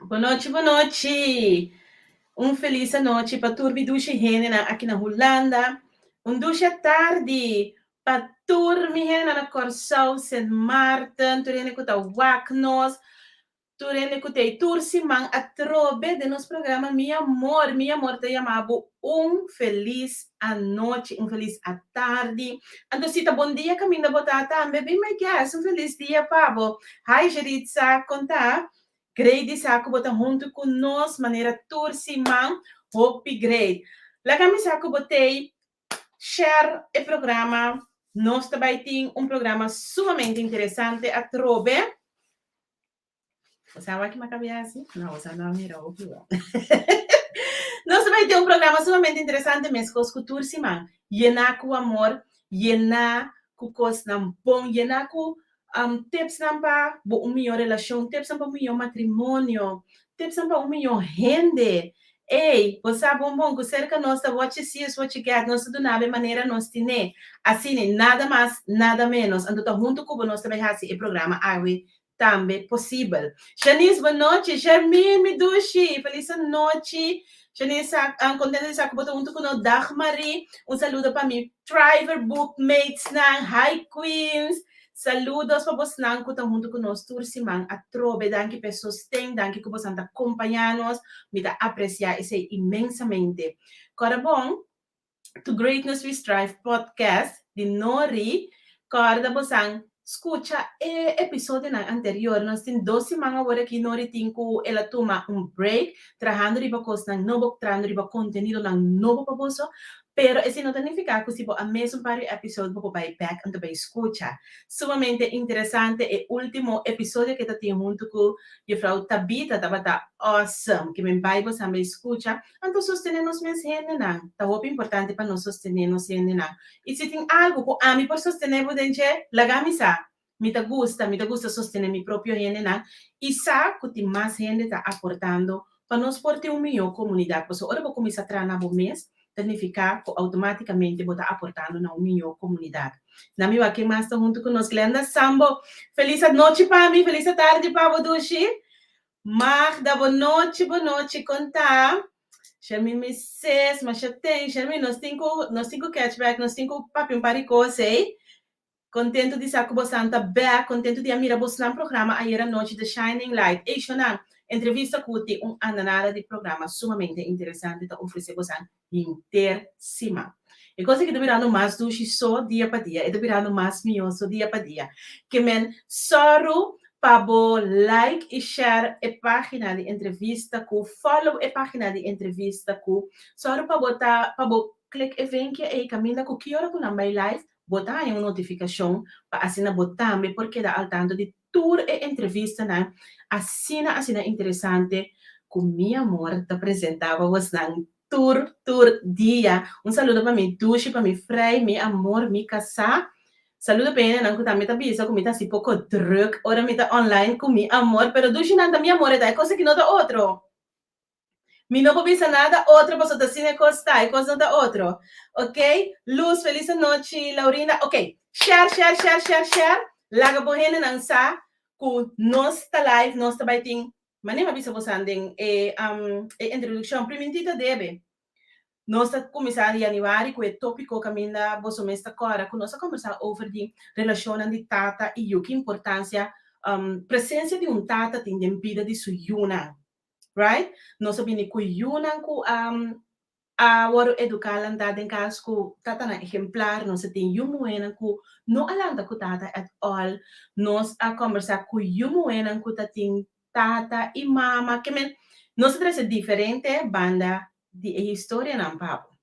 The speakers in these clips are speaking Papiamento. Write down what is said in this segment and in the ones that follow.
Bonochi, bonochi! Un felis anochi pa tur mi dushi hendenan aki na Hulanda. Un dushi atardi pa tur mi hendenan na Kòrsou, Sint Maarten, tur hende ku ta wak nos, tur hende ku ta ei tur siman atrobe den nos programa Mi Amor. Mi Amor ta yama bo un felis anochi, un felis atardi. Anto si ta bon dia kaminda bo ta tambe, be my guest, un felis dia pa bo. Hi Jeritza, kon ta? Great di sa ku bo ta huntu ku nos manera tur siman. Hopi great. Laga mi sa ku bo t'ei share e programa. Nos ta bai tin un programa sumamente interesante atrobe. Bo sa wak mi a kabia hasi? No, bo sa no a mira hopi wak. Nos ta bai tin un programa sumamente interesante meskos ku tur siman. Yená ku amor, yená ku kosnan bon, yená ku Tipsnan pa bo un mihó relashon, tipsnan pa un mihó matrimonio, tipsnan pa un mihó hende. Ey, bo sa bon bon ku serka nos ta what you see is what you get, nos ta duna bo e manera nos tin'é. Asina, nada mas, nada ménos. Anto ta huntu ku bo nos ta bai hasi e programa awe tambe posibel. Shanice, bo nochi. Shermin, mi dushi, felis anochi. Shanice sa, kontento di sa ku bo ta huntu ku nos. Dag Marie, un saludo pa mi Thriver bookmatesnan, hi Queens! Saludos pa bosnan ku ta huntu ku nos tur siman atrobe. Danki pa e sosten, danki ku bosan ta kompañá nos. Mi ta apresiá esei inmensamente. Kòrda bon, To Greatness We Strive podcast di Nori, kòrda bosan skucha e episodionan anterior. Nos tin dos siman awor aki Nori tin ku el a tuma un break trahando riba kosnan nobo, trahando riba kontenidonan nobo pa boso. Pero esei no ta nifiká ku si bo a mes un par di episode bo por bai bèk anto bai skucha. Sumamente interesante e último episodio ke ta tin huntu ku Juffrouw Tabitha tabata awesome. Ke men bai bo san bai skucha anto sostené nos mes hendenan. Ta hopi importante pa nos sostené nos hendenan. I si tin algu ku ami por sostené bo den dje, laga mi sa. Mi ta gusta, mi ta gusta sostené mi propio hendenan i sa ku tin mas hende ta aportando pa nos por tin un mihó komunidat. Pasobra ora bo kuminsá traha na bo mes, ta nifiká ku outomátikamente bo ta aportando na un mihó komunidat. Na mi wak ken mas ta huntu ku nos. Glenda Sambo, felis anochi pa mi, felis atardi pa bo dushi. Magda, bonochi, bonochi, kon ta? Shermin mi ses, masha ten. Shermin, nos tin ku, nos tin ku catch back, nos tin ku papia un par di kos ei. Contento di sa cu bosan ta bek, contento di a mira bosnan programa ayer anochi The Shining Light. Ey shonan, entrevista cu tin un andanada di programa sumamente interesante ta ofrece bosan henter siman. E cos aki ta birando mas dushi so dia pa dia, e ta birando mas miyo so dia pa dia. Ke men sòru pa bo like y share e pagina di entrevista cu, follow e pagina di entrevista cu, sòru pa bo ta pa bo click e vinkje ey caminda cu ki ora cu nan bay live, Bo ta haña un notifikashon pa asina bo tambe por keda al tanto di tur e entrevistanan asina asina interesante ku mi amor ta presentá pa bosnan tur tur dia. Un saludo pa mi dushi, pa mi frei, mi amor, mi kasá. Saludo pa e hendenan ku tambe ta bisa ku mi ta hasi poko drùk ora mi ta online ku mi amor, pero dushinan ta mi amor e ta e kos aki no ta otro. Mi no por bisa nada otro pasobra ta asina e kos ta, e kos no ta otro. Ok, Luz, felis anochi, Laurinda. Ok, share, share, share, share, share. Laga bo hendenan sa ku nos ta live, nos ta bai tin, manera mi a bisa bosan den e, um, e introdukshon, primintito debe. Nos ta kuminsá di yanüari ku e tópiko kaminda boso mes ta kòrda ku nos a kòmbersá over di relashonnan di tata i yu, ki importansia um, presensia di un tata tin den bida di su yunan. Right? Nos a bini ku yunan ku a a wòrdu eduká lantá den kas ku tatanan ehemplar. Nos a tin yu muhénan ku no a lanta ku tata at all. Nos a kòmbersá ku yu muhénan ku ta tin tata i mama. Ke men, nos a trese diferente banda di e historianan pa bo.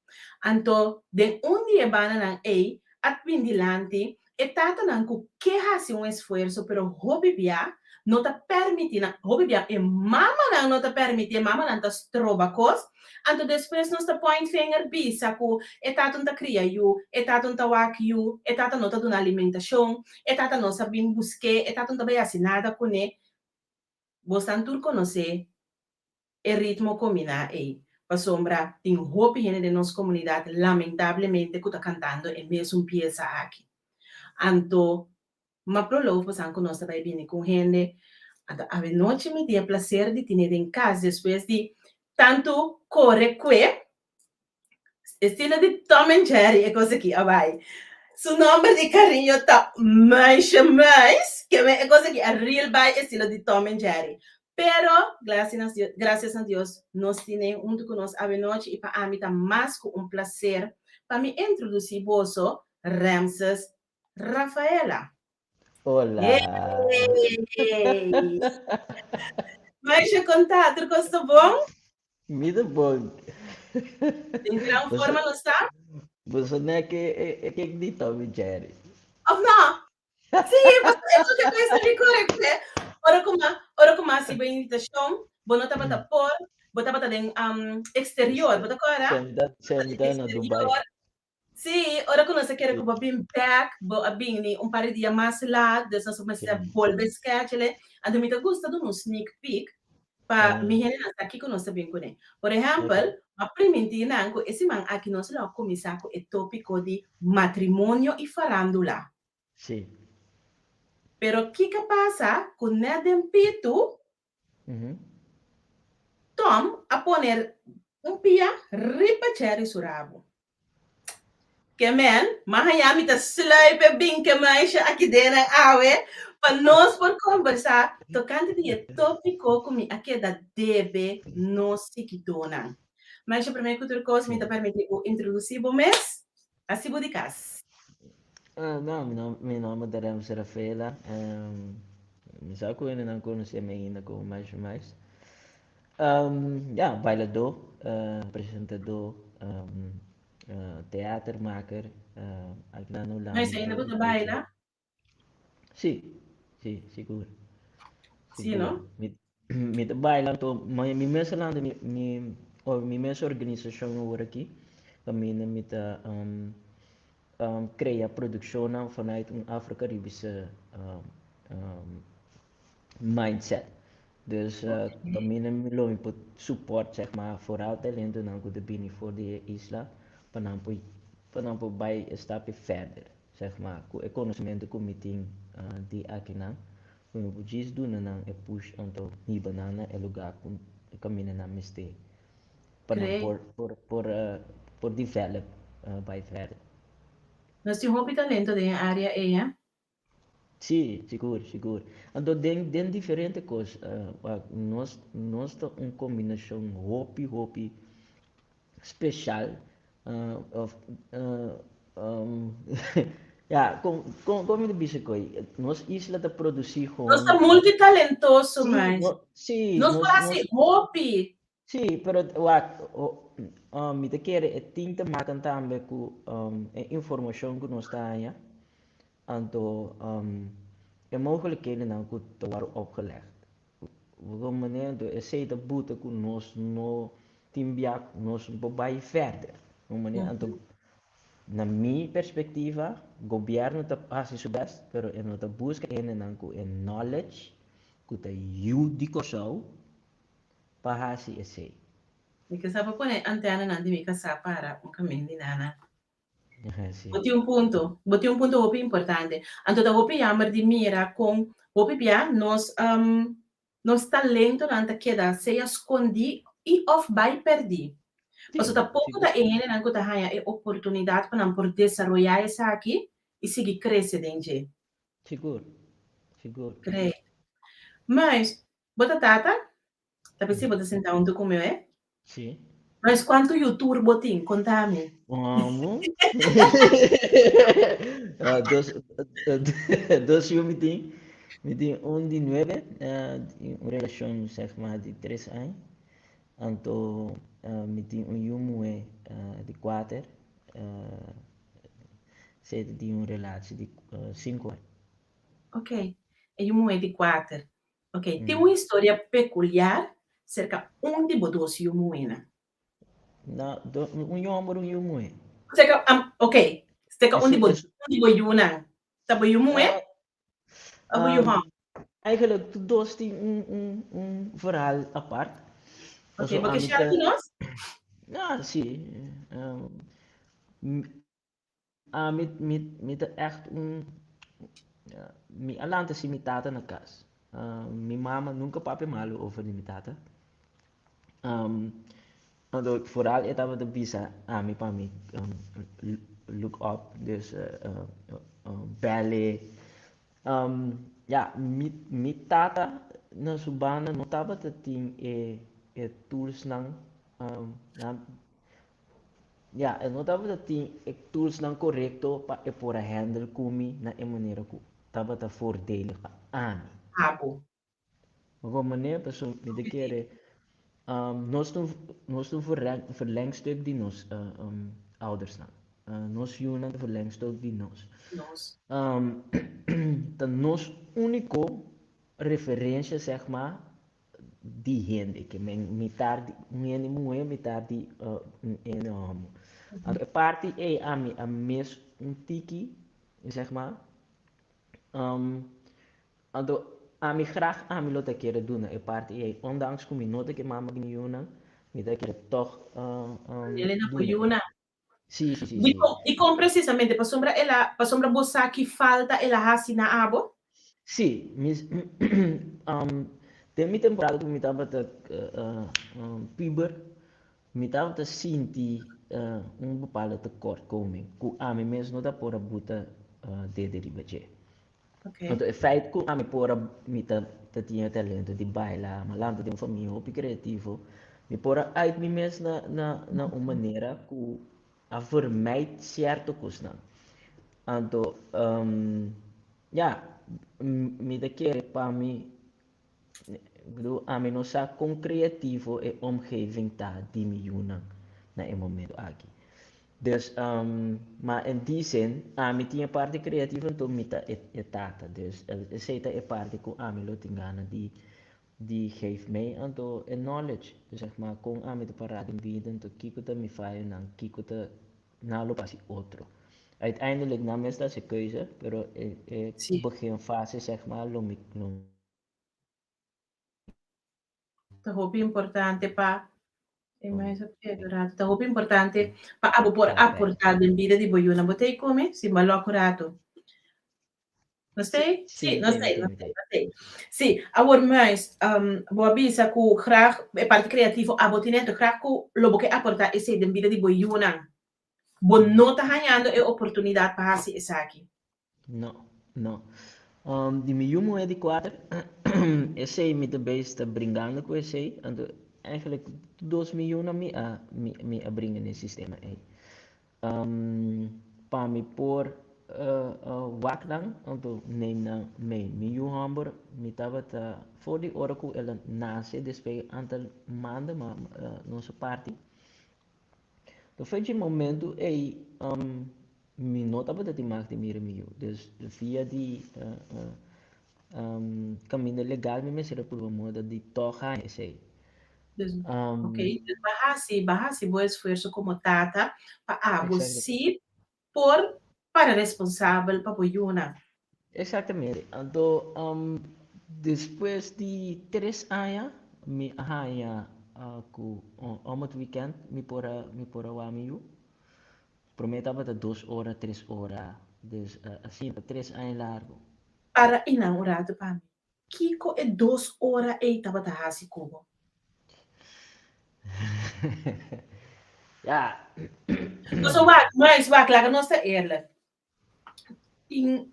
Anto den un di e bandanan ei a bin dilanti e tatanan ku ke hasi un esfuerso pero hopi bia no ta permiti nan, hopi bia e mamanan no ta permiti, e mamanan ta stroba kos, anto despues nos ta point finger bisa ku e tata no ta kria yu, e tata no ta wak yu, e tata no ta duna alimentashon, e tata no sa bin busk'é, e tata no ta bai hasi nada kuné. Bosnan tur konosé e ritmo kombiná ei, pasobra tin hopi hende den nos komunidat lamentablemente ku ta kantando e mesun piesa aki. Anto, m'a proloof pasan ku nos ta bai bini ku un hende. Anto awenochi mi tin e placer di tine den cas despues di tantu core cue, estilo di Tom and Jerry e cos aki a bay. Su nomber di cariño ta Muisje Muis, ke men e cos aki a real bay estilo di Tom and Jerry. Pero gracias na Dios nos tine hunto cu nos awenochi y pa ami ta mas cu un placer pa mi introduci boso Ramses Rafaela. Hola. Hey! Meisje, konta, tur kos ta bon? Mi ta bon. Den gran forma nos ta? Boso ne ke e kek di Tom y Jerry. Of no? Sí, pasobra e toke kos ta mi kore kue. Ora ku ma, ora ku ma hasi bo invitashon, bo no tabata por, bo tabata den um, exterior, bo ta kòrda? Senta, senta na Dubai. Sí, ora ku nos a kere ku bo bin bèk, bo a bini un par di dia mas laat, dus nos a mester bolbe schedule. Anto mi ta gusta duna un sneak peek pa mi hendenan sa kiko nos ta bin kuné. Por ehèmpel, bo a primintí nan ku e siman aki nos lo a kuminsá ku e tópiko di matrimonio i farándula. Sí. Pero kiko a pasa ku nèt den pitu Tom a pone un pia riba Jerry su rabo. Ke men, m'a haña mi ta sluip e bin ke meisje aki den nan awe pa nos por kombersá tokante di e tópiko ku mi a keda debe nos siguidónan. Meisje, promé ku tur kos mi ta permití bo introdusí bo mes. Hasi bo di kas. No, mi nomber ta Ramses Rafaela. Mi sa ku hendenan konosé mi ainda komo Meisje Mais. Ya, bailadó, presentadó, teatermaker, aki na Hulanda. Meisje, ainda bo ta baila? Sí, sí, sigur. Sí, no? Mi, mi ta baila anto, mi, mi mes lanta mi, mi, o mi mes organisashon awor aki, kaminda mi ta um, um, krea produkshonnan vanuit un Afro-Caribische um, um, mindset. Dus kaminda mi lo mi por support zeg maar vooral talentonan ku ta bini for di e isla pa nan por pa nan por bai e stapje verder. Zeg maar ku e konosementu ku mi tin di akinan ku mi por djis duna nan e push anto hiba nan na e lugá ku e kaminda nan mester pa nan por por por por develop bai verder. Nos tin hopi talento den e área ei, hè? Sí, sigur, sigur. Anto den den diferente kos, wak nos nos ta un kombinashon hopi hopi speshal of ya kon kon kon mi ta bisa koe nos isla ta produsí Nos ta multitalentoso, Sí, mais. no, sí, Nos por nos hasi nos hopi. Sí, pero wak mi ta kere e tin te maken tambe ku e informashon ku nos ta haña, anto e mogelijkhedennan ku ta wòrdu opgelegd. Bo komprende? Anto esei ta buta ku nos no tin bia nos no por bai verder. Bo manera? Anto na mi perspektiva gobièrnu ta hasi su bèst pero e no ta buska hendenan ku e knowledge ku ta yu di Kòrsou pa hasi esei. Mi ke sa pa pone antenanan di mi kasá para un kamin di nana. Sí. Bo tin un punto, bo tin un punto hopi importante. Anto ta hopi jammer di mira kon hopi bia nos um, nos talentonan ta keda sea skondí i òf bai pèrdí. Pasobra ta poko ta e hendenan ku ta haña e oportunidat pa nan por desaroyá esaki i sigui krese den dje. Sigur, sigur. Great. Mas, Bo ta tata? Ta p'esei bo ta sentá huntu ku mi, oe? Sí. Mas kuantu yu tur bo tin? Konta mi. Amo. Ah, dos, dos yu mi tin. Mi tin un di nuebe, eh, un relashon zeg maar di tres aña. Anto eh, mi tin un yu muhé eh, di kuater. Eh, zij ta tin un relatie di eh, sinku aña. Ok, e yu muhé di kuater. Ok, tin un historia pekuliar serka un di bo dos yu muhénan. No, do, un yu hòmber, un yu muhé. Serka, um, ok, serka un di bo, un di bo yunan. Ta bo yu muhé òf bo yu hòmber? Eigenlijk tur dos tin un, un, un verhaal apart. Ok, bo ke share ku nos? Ja, si. Um, Ami mi mi ta ègt un mi a lanta sin mi tata na kas. Mi mama nunca papia malo over di mi tata. Anto vooral e tabata bisa ami pa mi look up, dus bel e. Ya, mi tata na su banda no tabata tin e toolsnan, ya, e no tabata tin e toolsnan korekto pa e por a handle ku mi na e manera ku tabata voordelig pa ami. Abo. Bo manera pasobra mi ta kere nos ta nos ta un verlengstuk di nos oudersnan. Nos yunan ta verlengstuk di nos. Nos. Ta nos úniko referensia zeg maar di hende ke men mitar di un hende muhé mitar di un hende hòmber. Anto e parti ei ami a mis un tiki zeg maar. Anto ami graag ami lo ta kere duna e parti ei ondanks ku mi no ta ke mama di mi yunan mi ta kere tòg Dele na bo duna e. yunan. Sí sí sí sí. Dikon dikon presisamente pasobra el a pasobra bo sa ki falta el a hasi na abo? Sí, mi den mi temporada ku mi tabata puber, mi tabata sinti un bepaalde tekortkoming ku ami mes no ta por a buta dede riba dje. Anto e feit ku ami por a mi ta ta tin e talento di baila, mi a lanta den un famia hopi kreativo, mi por a uit mi mes na na na un manera ku a vermijd sierto kosnan. Anto ya, mi ta kere pa mi, bedoel ami no sa kon kreativo e omgeving ta di mi yunan na e momento aki. Dus, ma in die zin, ami tin e parti creativo anto mi ta e tata. Dus esey ta e parti cu ami lo tin gana di di geef mee anto e knowledge. Dus zeg maar con ami ta para den bida anto kico ta mi fayonan, kico ta nan lo pasi otro. Uiteindelijk nan mes ta haci keuze, pero e e beginfase zeg maar lo mi lo. Ta hopi importante pa e mais rato. Ta hopi importante pa abo por aportá den bida di bo yunan. Bo ta ei ku mi? Si, bo a lòk un rato. Nos ta ei? Sí, Sí, nos ta ei, mi nos ta ta ei, ei. nos ta ei. Sí, awor muis, bo a bisa ku graag e parti kreativo abo tin neto, graag ku lo bo ke aportá esei den bida di bo yunan. Bo no ta hañando e oportunidat pa hasi esaki. No, no. Di mi yu muhé di kuater, esei mi ta bezig ta bringando ku esei, anto eigenlijk tur dos mi yunan mi a mi mi a bringa den e sistema ei. Pa mi por wak nan, anto neem nan mee. Mi yu hòmber mi tabata for di ora ku el a nase despues antal manda ma nos a parti. To fecha e momento ei mi no tabata tin mag di mira mi yu. Dus via di caminda legal mi mester a purba moda di tog haña esei. Dus, ok, dus bo a hasi, bo a hasi bo esfuerso como tata pa abo si por para responsabel pa bo yunan. Exactamente. Anto despues di tres aña mi a haña cu om het weekend mi por a mi por a wak mi yu. Prome tabata dos ora, tres ora, dus asina pa tres aña largo. Para einan un rato pa mi. Kiko e dos ora ei tabata hasi ku bo? Ya. Pasobra wak, muis, wak, laga nos ta eerlijk. Tin,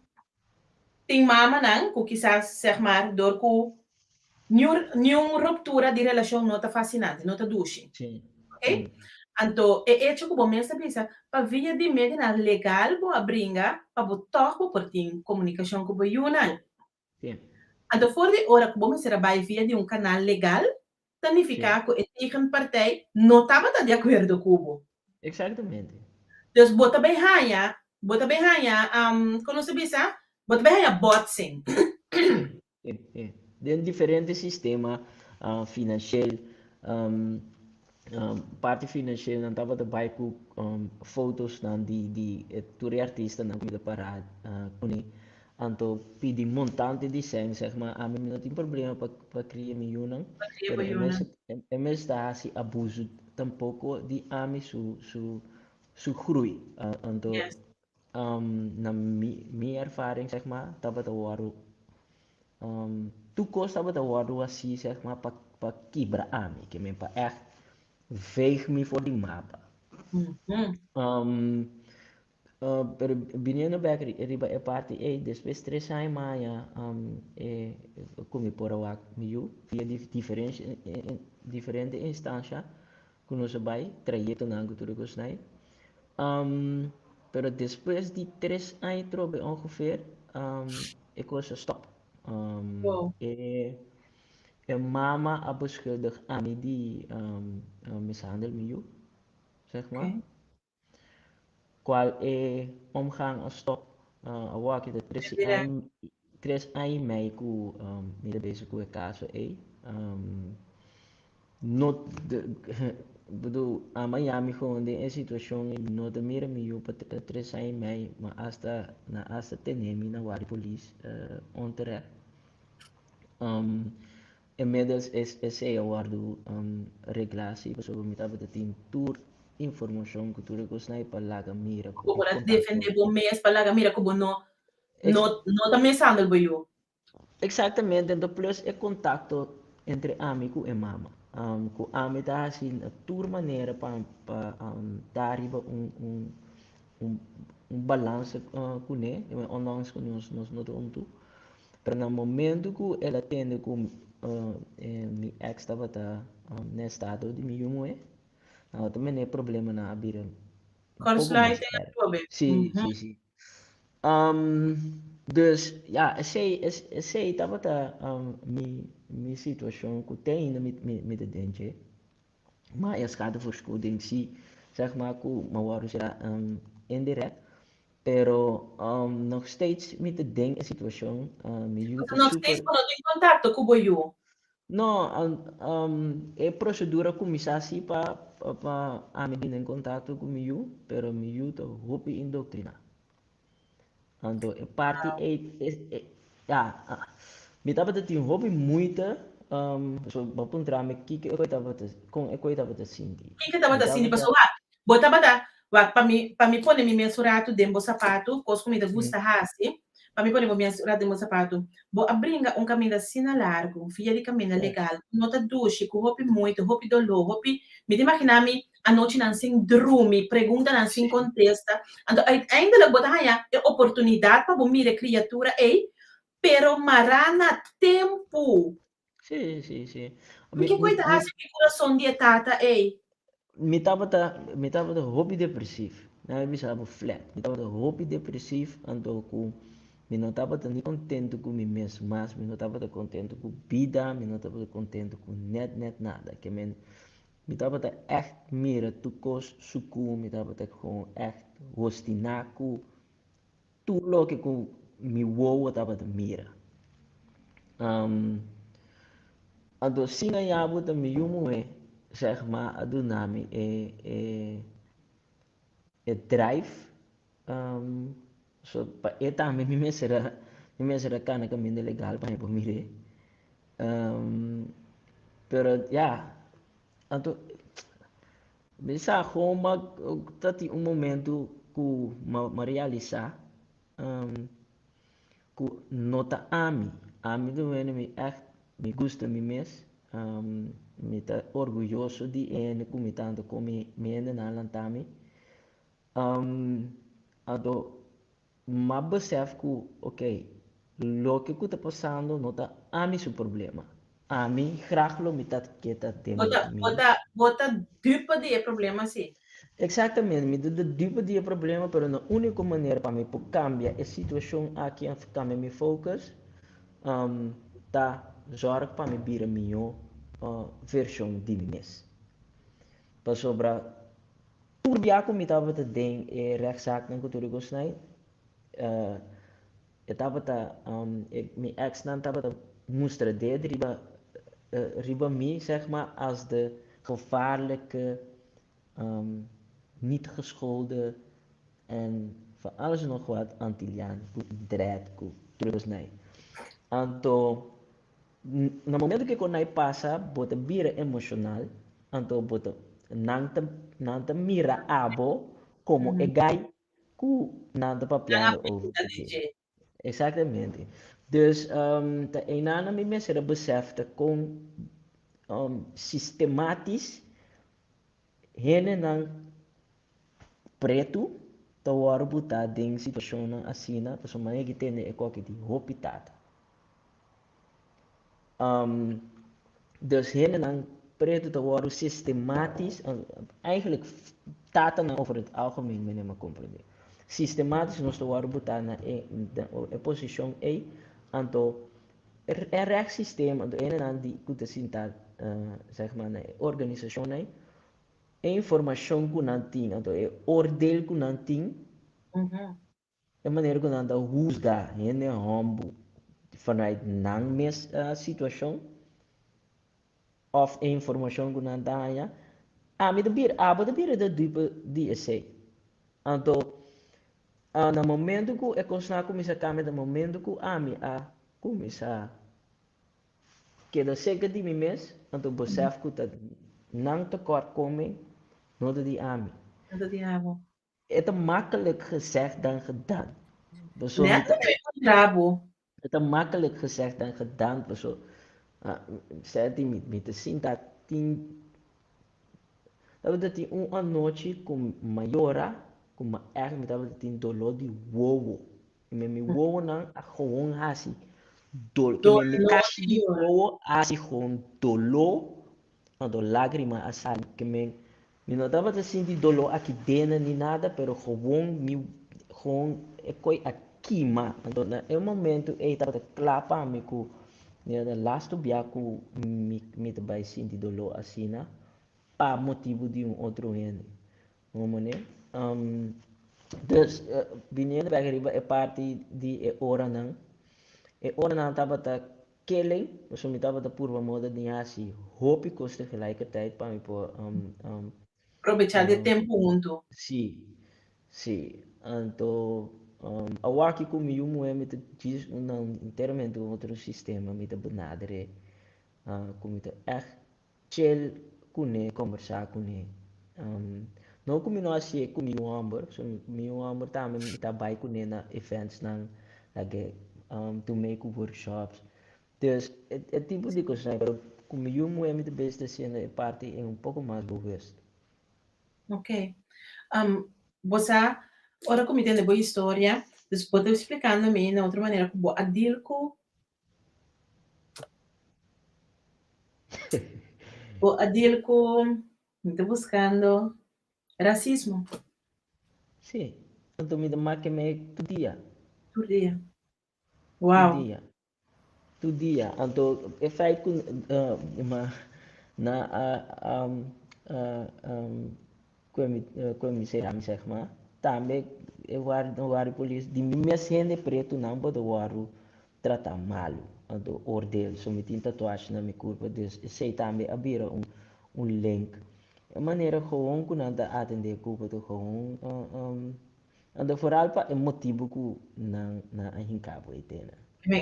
tin mamanan ku kisas, zeg maar, dor ku niun, niun ruptura di relashon no ta fasinante, no ta dushi. Sí. Ok? Anto, e echo ku bo mes ta bisa, pa via di medionan legal bo a bringa pa bo tòg bo por tin komunikashon ku bo yunan. Sí. Anto for di ora ku bo mester a bai via di un kanal legal, ta nifiká ku e tegenpartij no tabata di akuerdo ku bo. Exactamente. Dus bo ta bai haña, bo ta bai haña, kon nos ta bisa? Bo ta bai haña botsing. Sí, sí. Den diferente sistema financieel, parti financieel nan tabata bai ku fotosnan di di e tur e artistanan ku mi ta para kuné. Anto pidi montante di sèn sèg ma ami mi no tin problema pa pa kria mi yunan, Pa kria bo pero e yunan. mes e mes ta hasi abuso tampoko di ami su su su groei. Anto Yes. na mi mi ervaring sèg ma tabata wòrdu. Tur kos tabata wòrdu hasí sèg mar pa pa kibra ami, ke men pa ègt veeg mi for di mapa. Pero biniendo bèk riba e parti ei, despues tres aña mi haña e ku mi por a wak mi yu via di diferente instansha ku nos a bai, trayektonan ku tur e kosnan ei. Pero despues di tres aña trobe ongeveer e kos a stop. E mama a beschuldig ami di mishandel mi yu, zeg maar. Cual e omgang a stop. Awor aki ta tres aña, tres aña y mei cu mi ta bezig cu e caso ey. No, bedoel, a yami gewoon den e situacion y mi no ta mira mi yu pa tres aña y mei, ma hasta, nan hasta tene mi na warda di polis onterecht. Inmiddels es esey a wordo regla si pasobra mi tabata tin tur informacion cu tur e cosnan y pa laga mira cu e contacto. Bo por a defende bo mes pa laga mira cu bo no no no ta mishandel bo yu. Exactamente, enton plus e contacto entre ami cu e mama cu ami ta haci na tur manera pa pa ta riba un un un balance cune ondanks cu nos nos no ta hunto. Pero na momento ku el a tende ku mi ex tabata na estado di mi yu muhé, nan ta mene e problemanan a bira un poko mas erg. Sí, sí, sí. Dus, ya, esei, esei tabata mi, mi situashon ku te ainda mi, mi ta den dje. Ma e schadevergoeding sí, zeg maar ku mi a wòrdu sera indirect. Pero nog steeds mi ta den e situacion, mi yu ta Nog steeds bo no tin contacto cu bo yu? No, e procedura cuminsa si pa pa ami bini en contacto cu mi yu, pero mi yu ta hopi indoctrina. Anto e parti ey, ya, mi tabata tin hopi moeite, so bo a puntra mi kiko e koe tabata, con e koe tabata sinti. Kiko tabata sinti? Pasobra bo tabata Wak, pa mi, pa mi pone mi mes un ratu den bo sapatu, kos ku mi ta gusta hasi, pa mi pone bo mes un ratu den bo sapatu, bo a bringa un kaminda asina largu, via di kaminda legal, ku no ta dushi, ku hopi moeite, hopi doló, hopi, mi ta imaginá mi anochinan sin drumi, preguntanan sin kontesta, anto uiteindelijk bo ta haña e oportunidat pa bo mira e kriatura ei, pero mará na tempu. Sí, sí, sí. Mi, Ke koe ta hasi ku e kurason di e tata ei? Mi tabata hopi depresief. Nan a bisa bo flat. Mi tabata hopi depresief anto ku mi no tabata ni kontentu ku mi mes mas, mi no tabata kontentu ku bida, mi no tabata kontentu ku net net nada. Ke men mi tabata ègt mira tur kos suku, mi tabata gewoon ègt hostiná ku Tur loke ku mi wowo tabata mira. Anto sin a yabu ta mi yu muhé, sèg ma, a duna mi e e e drive. So pa e tambe mi mester a mi mester a kana kaminda legal pa mi por mir'é. Pero ya, anto Mi sa gewoon ma ta tin un momento ku m'a realisá ku no ta ami. Ami ta wende mi ègt mi gusta mi mes, mi ta orguyoso di e hende ku mi ta anto kon mi hendenan a lanta mi. Anto M'a besef ku, ok, loke ku ta pasando no ta ami su problema. Ami graag lo mi ta ke ta den Bo ta, mi. bo ta, bo ta dupe di e problema si. Exactamente, mi ta dupe di e problema, pero na unico manera pa mi por cambia e situacion aki of cambia mi focus, ta zorg pa mi bira miho version di mi mes. Pasobra Tur bia ku mi tabata den e rechtszaaknan ku tur e kosnan, e tabata, mi exnan tabata mustra ded riba riba mi, zeg maar, als de gevaarlijke, niet geschoolde en van alles en nog wat Antilliaan ku dread ku tur e kosnan. Anto Na momento ku e konai pasa bo ta bira emoshonal, anto bo ta nan ta nan ta mira abo komo e guy ku nan ta Nan a papiando over pinta di di dje. dje. Exactamente. Dus ta einan mi mester a besef ta kon sistematisch hendenan pretu ta wòrdu butá den situashonnan asina pasobra manera ki tende e koki di hopi tata. Dus hendenan pretu ta wòrdu sistematisch, eigenlijk tatanan over het algemeen mi a komprendé, sistematisch nos ta wòrdu butá na e e posishon ei, anto e rechtssysteem, anto hendenan di ku ta sinta zeg maar na e organisashon ei, e informashon ku nan tin, anto e oordeel ku nan tin, e manera ku nan ta husga hende hòmber vanuit nan mes situashon òf e informashon ku nan ta haña, ami ta bira, abo ta bira de dupe di esei. Anto na momento ku e kosnan a kuminsá kambia, na momento ku ami a kuminsá keda serka di mi mes, anto besef ku ta nan tekortkoming no ta di ami. No ta di abo. E ta makkelijk gezegd dan gedaan. Paso mi ta. Net bo. E ta makkelijk gezegd dan gedaan, paso seti mi mi ta sinta tin tabata tin un anochi ku mi a yora ku mi ègt mi tabata tin doló di wowo. I mi wowonan a gewoon hasi dol ke mi kashi di wowo a hasi gewoon doló anto lágrima a sali ke mi Mi no tabata sinti doló aki dena ni nada, pero gewoon mi gewoon e koi a kima. Anto na e momento ei tabata kla pa mi ku mi ta lastu bia ku mi mi ta bai sinti doló asina pa motibu di un otro hende. Bo manera? Dus biniendo bek riba e parti di e oranan, e oranan tabata Killing, pasobra mi tabata purba moda di hasi hopi kos tegelijkertijd pa mi por Probechá di e tempu huntu. Sí, sí. Anto awaki ku mi yu muhé mi ta djis un nan enteramente un otro sistema mi ta benader'é ku mi ta ègt chill kuné, kombersá kuné. No ku mi no hasié ku mi yu hòmber, pasobra mi yu hòmber tambe mi ta bai kuné na eventsnan, lage tum'é ku workshops. Dus e tipo di kosnan, pero ku mi yu muhé mi ta bes ta hasiendo e parti ei un poko mas bewust. Ok. Bo sa, ora ku mi tende bo historia, dus bo ta splikando mi na otro manera ku bo a deal ku Bo a deal ku, mi ta buskando, rasismo. Sí, anto mi ta make me tur dia. Tur dia. Wow. Tur dia. Tur dia. Anto e feit ku ma na a ku mi sera mi zeg maar, tambe e wari polis di mi mes hende pretunan bo ta wòrdu tratá malu, anto oordeel, so mi tin tatuashi na mi kurpa, dus esei tambe a bira un un link. E manera gewoon ku nan ta atendé ku bo ta gewoon anto foral pa e motibu ku nan nan a hinká bo e tena.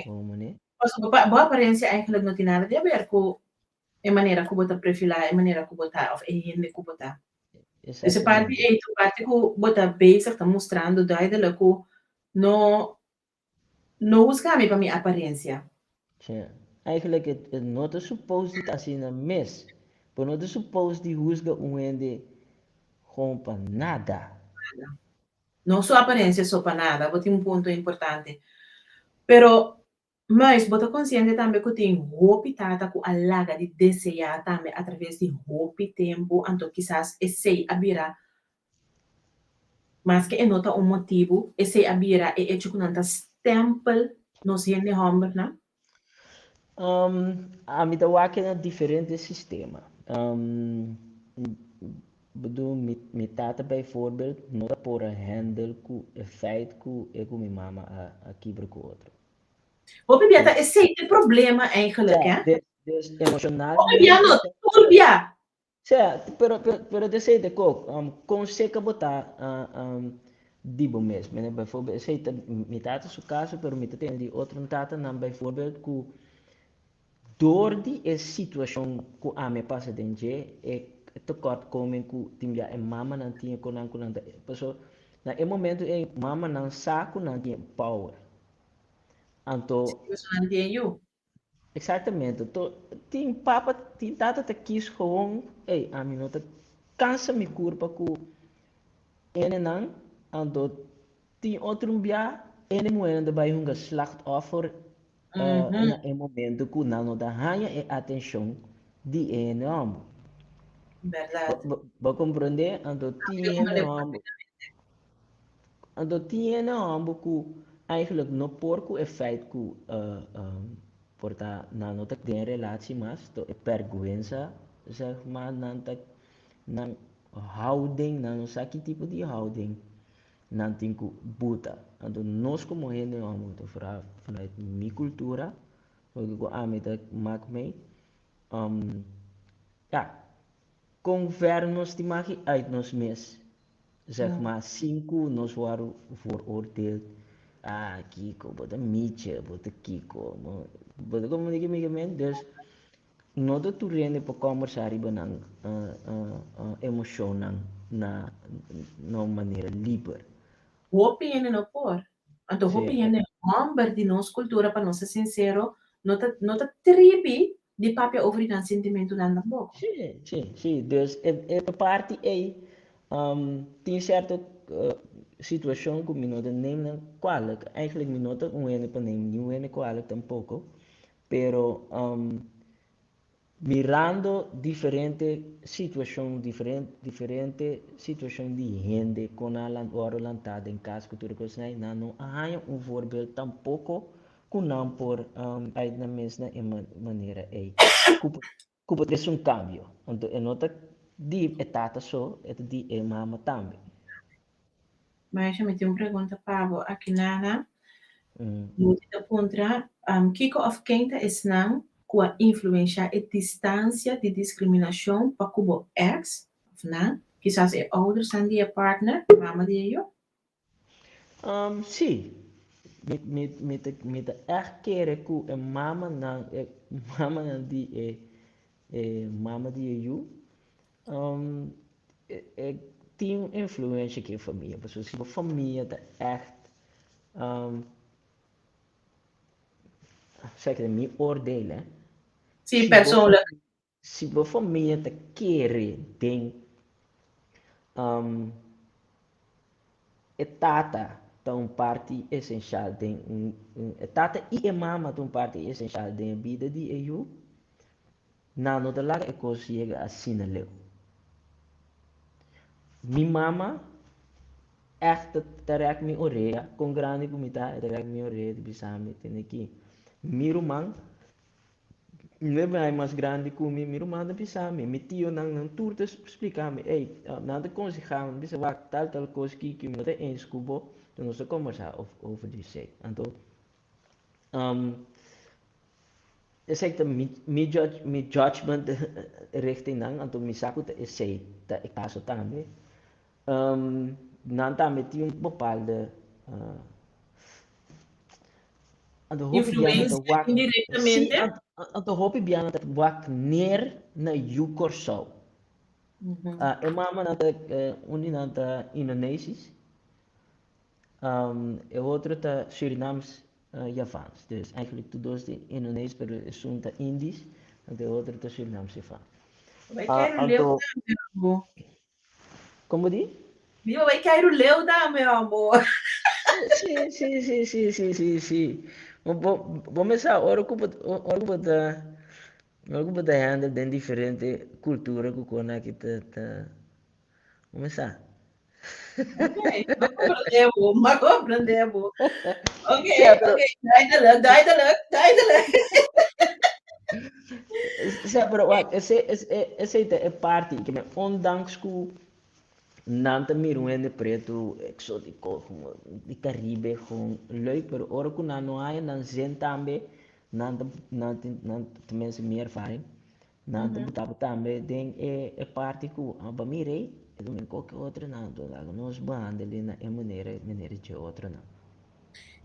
Bo manera? Pasobra bo aparensia eigenlijk no tin nada di haber ku e manera ku bo ta prefilá, e manera ku bo ta òf e hende ku bo ta. Dus e parti ei ta un parti ku bo ta bezig ta mustrando duidelijk ku no no husga mi pa mi aparensia. Tja, eigenlijk e no ta supos di ta asina mes. Bo no ta supos di husga un hende gewoon pa nada. Nada. No su aparensia so pa nada, bo tin un punto importante. Pero Muis, bo ta konsiente tambe ku tin hopi tata ku a laga di deseá tambe atraves di hopi tempu, anto kisas esei a bira, maske e no ta un motibu, esei a bira e echo ku nan ta stèmpel nos hende hòmbernan? Ami ta wak na diferente sistema. Bedoel, mi tata bijvoorbeeld no ta por a handle ku e feit ku e ku mi mama a kibra ku otro. Hopi bia ta esei e problema eigenlijk, hè? Dus, dus emocionalmente. Hopi bia no, tur bia. Sea, pero, pero, pero ta esei ta kok. Kon seka bo ta di bo mes. Mene, bijvoorbeeld, esei ta mi tata su kaso, pero mi ta tende di otro tatanan bijvoorbeeld ku dor di e situashon ku ami a pasa den dje, e tekortkoming ku tin bia e mamanan tin e konan ku nan ta, paso na e momento ei mamanan sa ku nan tin e power. Anto. Si nan tin yu. Exactamente. To tin papa, tin tata ta kies gewoon, ey, ami no ta cansa mi curpa cu enenan, anto tin otro un bia ene muhernan ta bay hunga slachtoffer na e momento cu nan no ta haña e atencion di e hende homber. Berdad. Bo comprende? Anto tin hende homber. Anto tin hende homber cu eigenlijk no por cu e feit cu por ta nan no ta den relatie mas, to e berguensa zeg maar nan ta nan houding, nan no sa ki tipo di houding nan tin cu buta. Anto nos como hende homber ta vooral vanuit mi cultura, loke cu ami ta mak mee, ya, con ver nos tin maki uit nos mes. Zeg maar sin ku nos wòrdu vooroordeeld, ah kiko, bo ta miche, bo ta kiko, bo ta komprendé ki mi ke men? Dus no ta tur hende por kòmbersá riba nan emoshonnan na na un manera liber. Hopi hende no por. Anto hopi hende hòmber di nos kultura, pa nos ta sinsero, no ta no ta tribi di papia over di nan sentimentunan tampoco. Sí, sí, sí. Dus e, e parti ei tin cierto situacion cu mi no ta neem nan kwalijk. Eigenlijk mi no ta un hende pa neem niun hende kwalijk tampoco. Pero mirando diferente situacion, diferente, diferente situacion di hende con nan a worde lanta den cas cu tur e cosnan ei, nan no a haña un voorbeeld tampoco ku nan por bai nan mes na e manera ei ku ku por trese un kambio. Anto e no ta di e tata so, e ta di e mama tambe. Maesha, mi tin un pregunta pa bo aki nana. Mi ta puntra, kiko òf ken ta esnan ku a influenshá e distansia di diskriminashon pa ku bo èks òf nan, kisas e oudersnan di e partner, mama di e yu? Sí, mi, mi, mi ta, mi ta ègt kere ku e mamanan, e mamanan di e, e mama di e yu, e, e tin un influensha ku e famia. Pasobra si bo famia ta ègt, sa ke mi oordeel, hè. Sí, persoonlijk. Si bo famia ta kere den e tata ta un parti esenshal den un e tata i e mama ta un parti esenshal den e bida di e yu, nan no ta laga e kos yega asina leu. Mi mama ègt ta rèk mi orea, kon grandi ku mi ta, e ta rèk mi orea ta bisa mi tene ki mi ruman Mi bai mas grandi ku mi, mi ruman ta bisa mi, mi tionan nan tur ta splika mi, ey, nan ta konsehá mi, bisa wak tal tal kos ki ki mi no ta eens ku bo, enton nos ta kombersá over di esei. Anto, esei ta mi mi judge mi judgment richting nan, anto mi sa ku ta esei ta e kaso tambe. Nan tambe tin un bepaalde Anto hopi biaha ta Influencia wak, sí, indirectamente. anto hopi biaha ta wak neer na yu Kòrsou. Ah, e mamanan ta, un di nan ta Indonesisch, e otro ta Surinaams Javaans. Dus eigenlijk tur dos di Indonesisch, pero esun ta Indisch, anto e otro ta Surinaams Javaans. Bai Ah, keiru leu anto, tambe, amor. Como di? Mi bai keiru leu tambe, amor. Sí, sí, sí, sí, sí, sí, sí. Bo, bo, bo me sa, ora ku bo, ora ku bo ta, ora ku bo ta handle den diferente kultura ku kon aki ta, ta, bo me sa. Ok, m'a comprende bo, m'a comprende bo. Ok, Sea, pero, ok, duidelijk, duidelijk, duidelijk. Sea, pero wak, ese, ese, esei ta e parti ke me ondanks ku nan ta mira un hende pretu exótico, como di Caribe, gewoon leuk, pero ora ku nan no haya nan zin tambe, nan ta, nan tin, nan, tenminste mi ervaring, nan ta buta bo tambe den e, e parti ku a ba mira ei, e ta mira koke otro nan, anto laga nos behandele na e manera, manera dje otronan.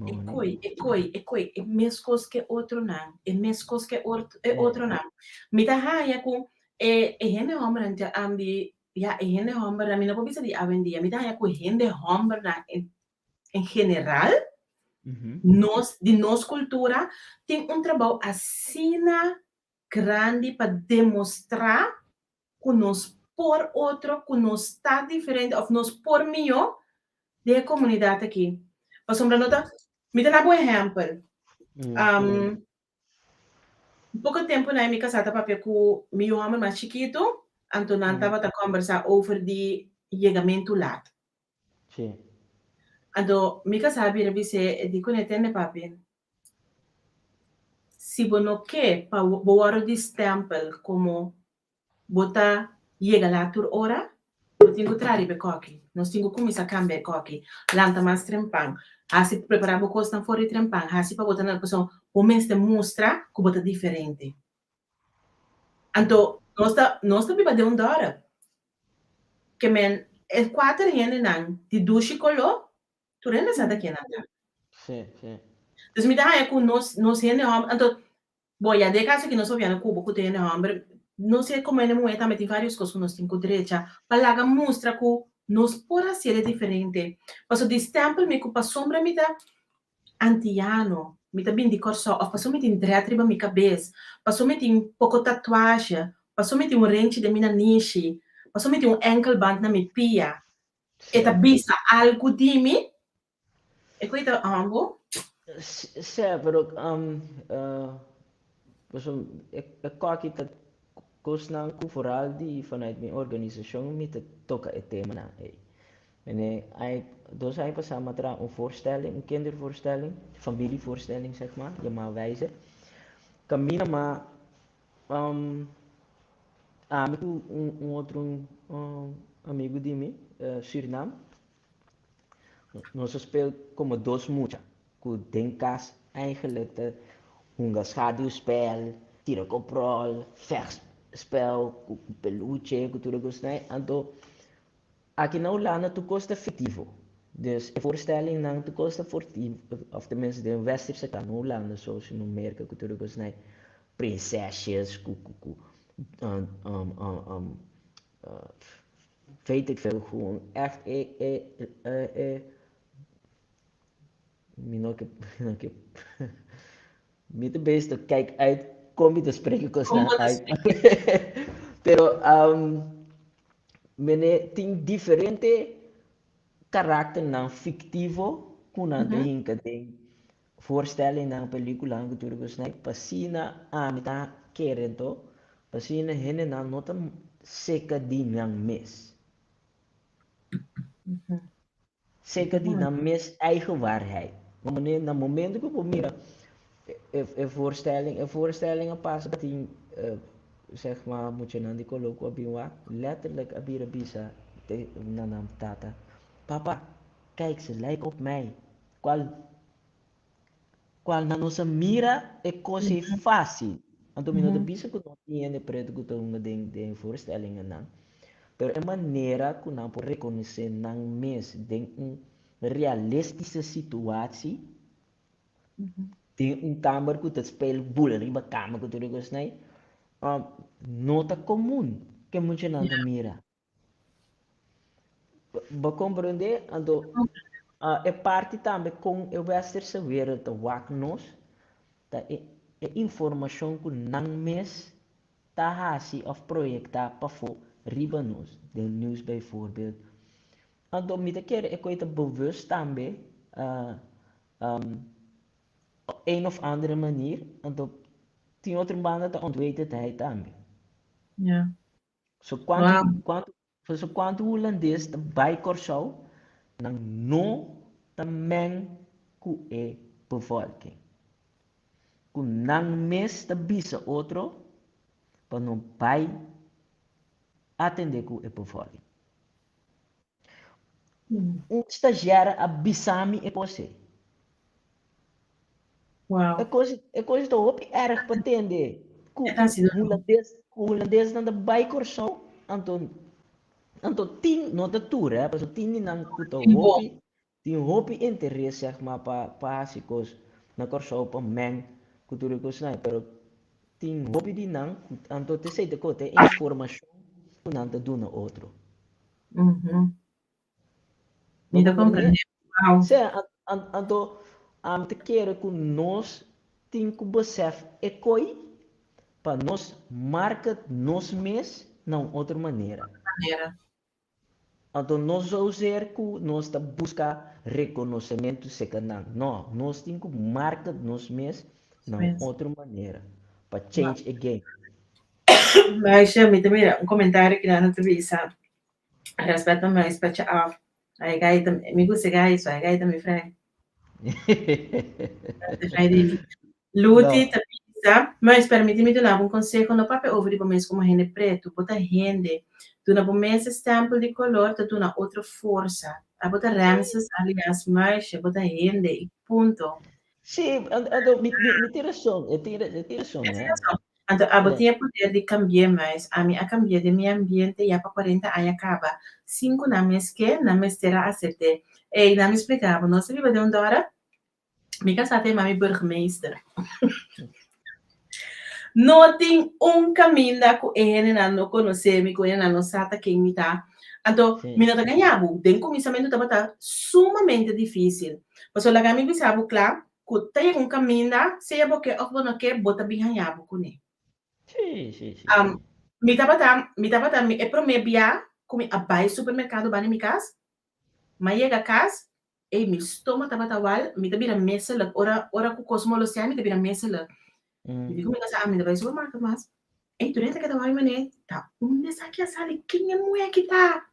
E koi, e koi, e koi, e meskos ke otronan, e meskos ke e otronan. Mi ta haña ku e e hende hòmbernan ta ambi, ya e hende hòmbernan, mi no por bisa di awendia, mi ta haña ku hende hòmbernan en en general. Nos, di nos kultura, tin un trabou asina grandi pa demostrá ku nos por otro, ku nos ta diferente òf nos por mihó den e komunidat aki. Pasobra no ta, mi ta na bo ehèmpel. Poko tempu na mi kasá ta papia ku mi yu hòmber mas chikitu, anto nan tabata kòmbersá over di yegamentu lat. Anto mi kasá a bira bis'é, e di kuné, Tende papi, si bo no ke pa bo wòrdu di stèmpel komo Bo ta yega la tur ora? Bo tin ku traha riba e kòki. Nos tin ku kuminsá kambia e kòki. Lanta mas trempan. Hasi prepará bo kosnan for di trempan. Hasi pa bo ta na pasobra bo mester mustra ku bo ta diferente. Anto nos ta nos ta biba den un dòrp. Ke men e kuater hendenan di dushi koló tur hende sa ta ken nan ta. Dus mi ta haña ku nos nos hende hòmber anto Bo, ya den e kaso aki nos papia na Cuba ku ta hende hòmber, nos e komo hende muhé tambe tin vários kos ku nos tin ku drecha pa laga mustra ku nos por hasié diferente. Pasobra di stèmpel mi ku pasobra mi ta antiano, mi ta bin di Kòrsou òf pasobra mi tin drèt riba mi kabes, pasobra mi tin poko tatuahe, pasobra mi tin un renchi den mi nanishi, pasobra mi tin un enkelband na mi pia, e ta bisa algu di mi. E koe ta humble. Sí, pero pasobra e koki ta kosnan ku vooral di vanuit mi organisashon mi ta toka e temanan ei. Mene ai dos aña pasá mi a traha un voorstelling, un kindervoorstelling, familievoorstelling zeg maar, yamá Wijzer. Kaminda m'a ami ku un otro amigu di mi, Surinam, Nos a speel como dos mucha cu den cas eigenlijk ta hunga schaduwspel, tira koprol, vechtspel cu peluche cu tur e cosnan ey. Anto aki na Hulanda tur cos ta fictivo. Dus e voorstellingnan tur cos ta of tenminste den westerse kant, no Hulanda so sino Merca cu tur e cosnan ey. Prinsesjes cu cu Weet ik veel, gewoon echt e e e e mi no ke mi no ke mi ta bezig ta kijk uit kon mi ta spreken kosnan uit pero mene tin diferente karakternan fiktivo ku nan ta hinka den voorstellingnan, películanan ku tur e kosnan pa asina ami ta kere anto, pa asina hendenan no ta seka di nan mes. Seka di nan mes eigen waarheid. Wanneer na momento ku bo mira e voorstelling, e voorstelling a pasa tin zeg maar muchanan di koló ku a bin wak, letterlijk a bira bisa na nan tata, papa, kijk ze lijken op mij. Cual cual nan nos a mira e cos ei facil. Anto mi no ta bisa cu no tin hende preto cu ta hunga den den voorstellingennan, pero e manera cu nan por reconoce nan mes den un realistische situatie, den un kamer cu ta speel bula riba kama cu tur e cosnan ei, no ta comun cu e muchanan ta mira. Bo comprende? Anto e parti tambe con e westerse wereld ta wak nos, ta e e informacion cu nan mes ta haci of proyecta pafo riba nos, den nieuws bijvoorbeeld. Anto mi ta kere e koe ta bewust tambe op een of andere manier, anto tin otro banda ta onwetendheid tambe. So kuantu Wow. kuantu so kuantu hulandes ta bai Kòrsou nan no ta meng ku e bevolking. Ku nan mes ta bisa otro pa no bai atende ku e bevolking. Un stagiaire a bisa mi e kos ei. Wow. E kos, e kos ta hopi erg pa tende. Ku E ta sido. hulandes, ku hulandesnan ta bai Kòrsou, anto, anto tin, no ta tur hè, pasobra tin di nan ku ta Tin bon. hopi, tin hopi interes sèg maar pa pa hasi kos na Kòrsou pa meng ku tur e kosnan, pero tin hopi di nan ku anto ta esei ta kote informashon ku nan ta duna otro. Mi ta comprende? Wow. Sea, anto, Ami ta kere ku nos tin ku besef e koi pa nos market nos mes na un otro manera. Manera. Anto no zozeer ku nos ta buska rekonosementu serka nan. No, nos tin ku market nos mes na un otro manera pa change e game. Meisje, mi ta mira un komentario ki nan ta bisa respecto muis petje af. Ay gai ta, mi gusta e gai so, e gai ta mi friend. Luti ta bisa, Muis, permiti mi duna bo un conseho, no papia over di bo mes como hende pretu, bo ta hende. Duna bo mes e stempel di color ta duna otro forsa. Abo ta Ramses alias Muisje, bo ta hende y punto. Sí, anto mi tin rason, e tin rason, E tin rason. Anto abo tin e poder di cambi'é muis. Ami a cambi'é den mi ambiente ya pa 40 aña caba. Sin cu nan mes ke, nan mester a acept'é. Ey, nan mi splica bo, nos ta biba den un dora. Mi casá ta yama mi burgemeester. No tin un caminda cu e hendenan no conoce mi, cu e hendenan no sa ta ken mi ta. Anto, mi no ta gaña bo, den cuminsamentu tabata sumamente dificil. Pasobra laga mi bisa bo cla, cu ta yega un caminda, sea bo ke of bo no ke, bo ta bin haña bo cune. Sí, sí, sí. Mi tabata, mi tabata, e prome bia cu mi a bay supermercado banda mi cas, m'a yega cas, ey, mi stoma tabata wal, mi ta bira meselijk, ora, ora cu cos molostea mi ta bira meselijk. Mi di cu mi casa, ah, mi ta bay supermarket mas. Ey, tur hende ta keda wak mi manera, ta unda esaki a sali? Ken e muhe aki ta?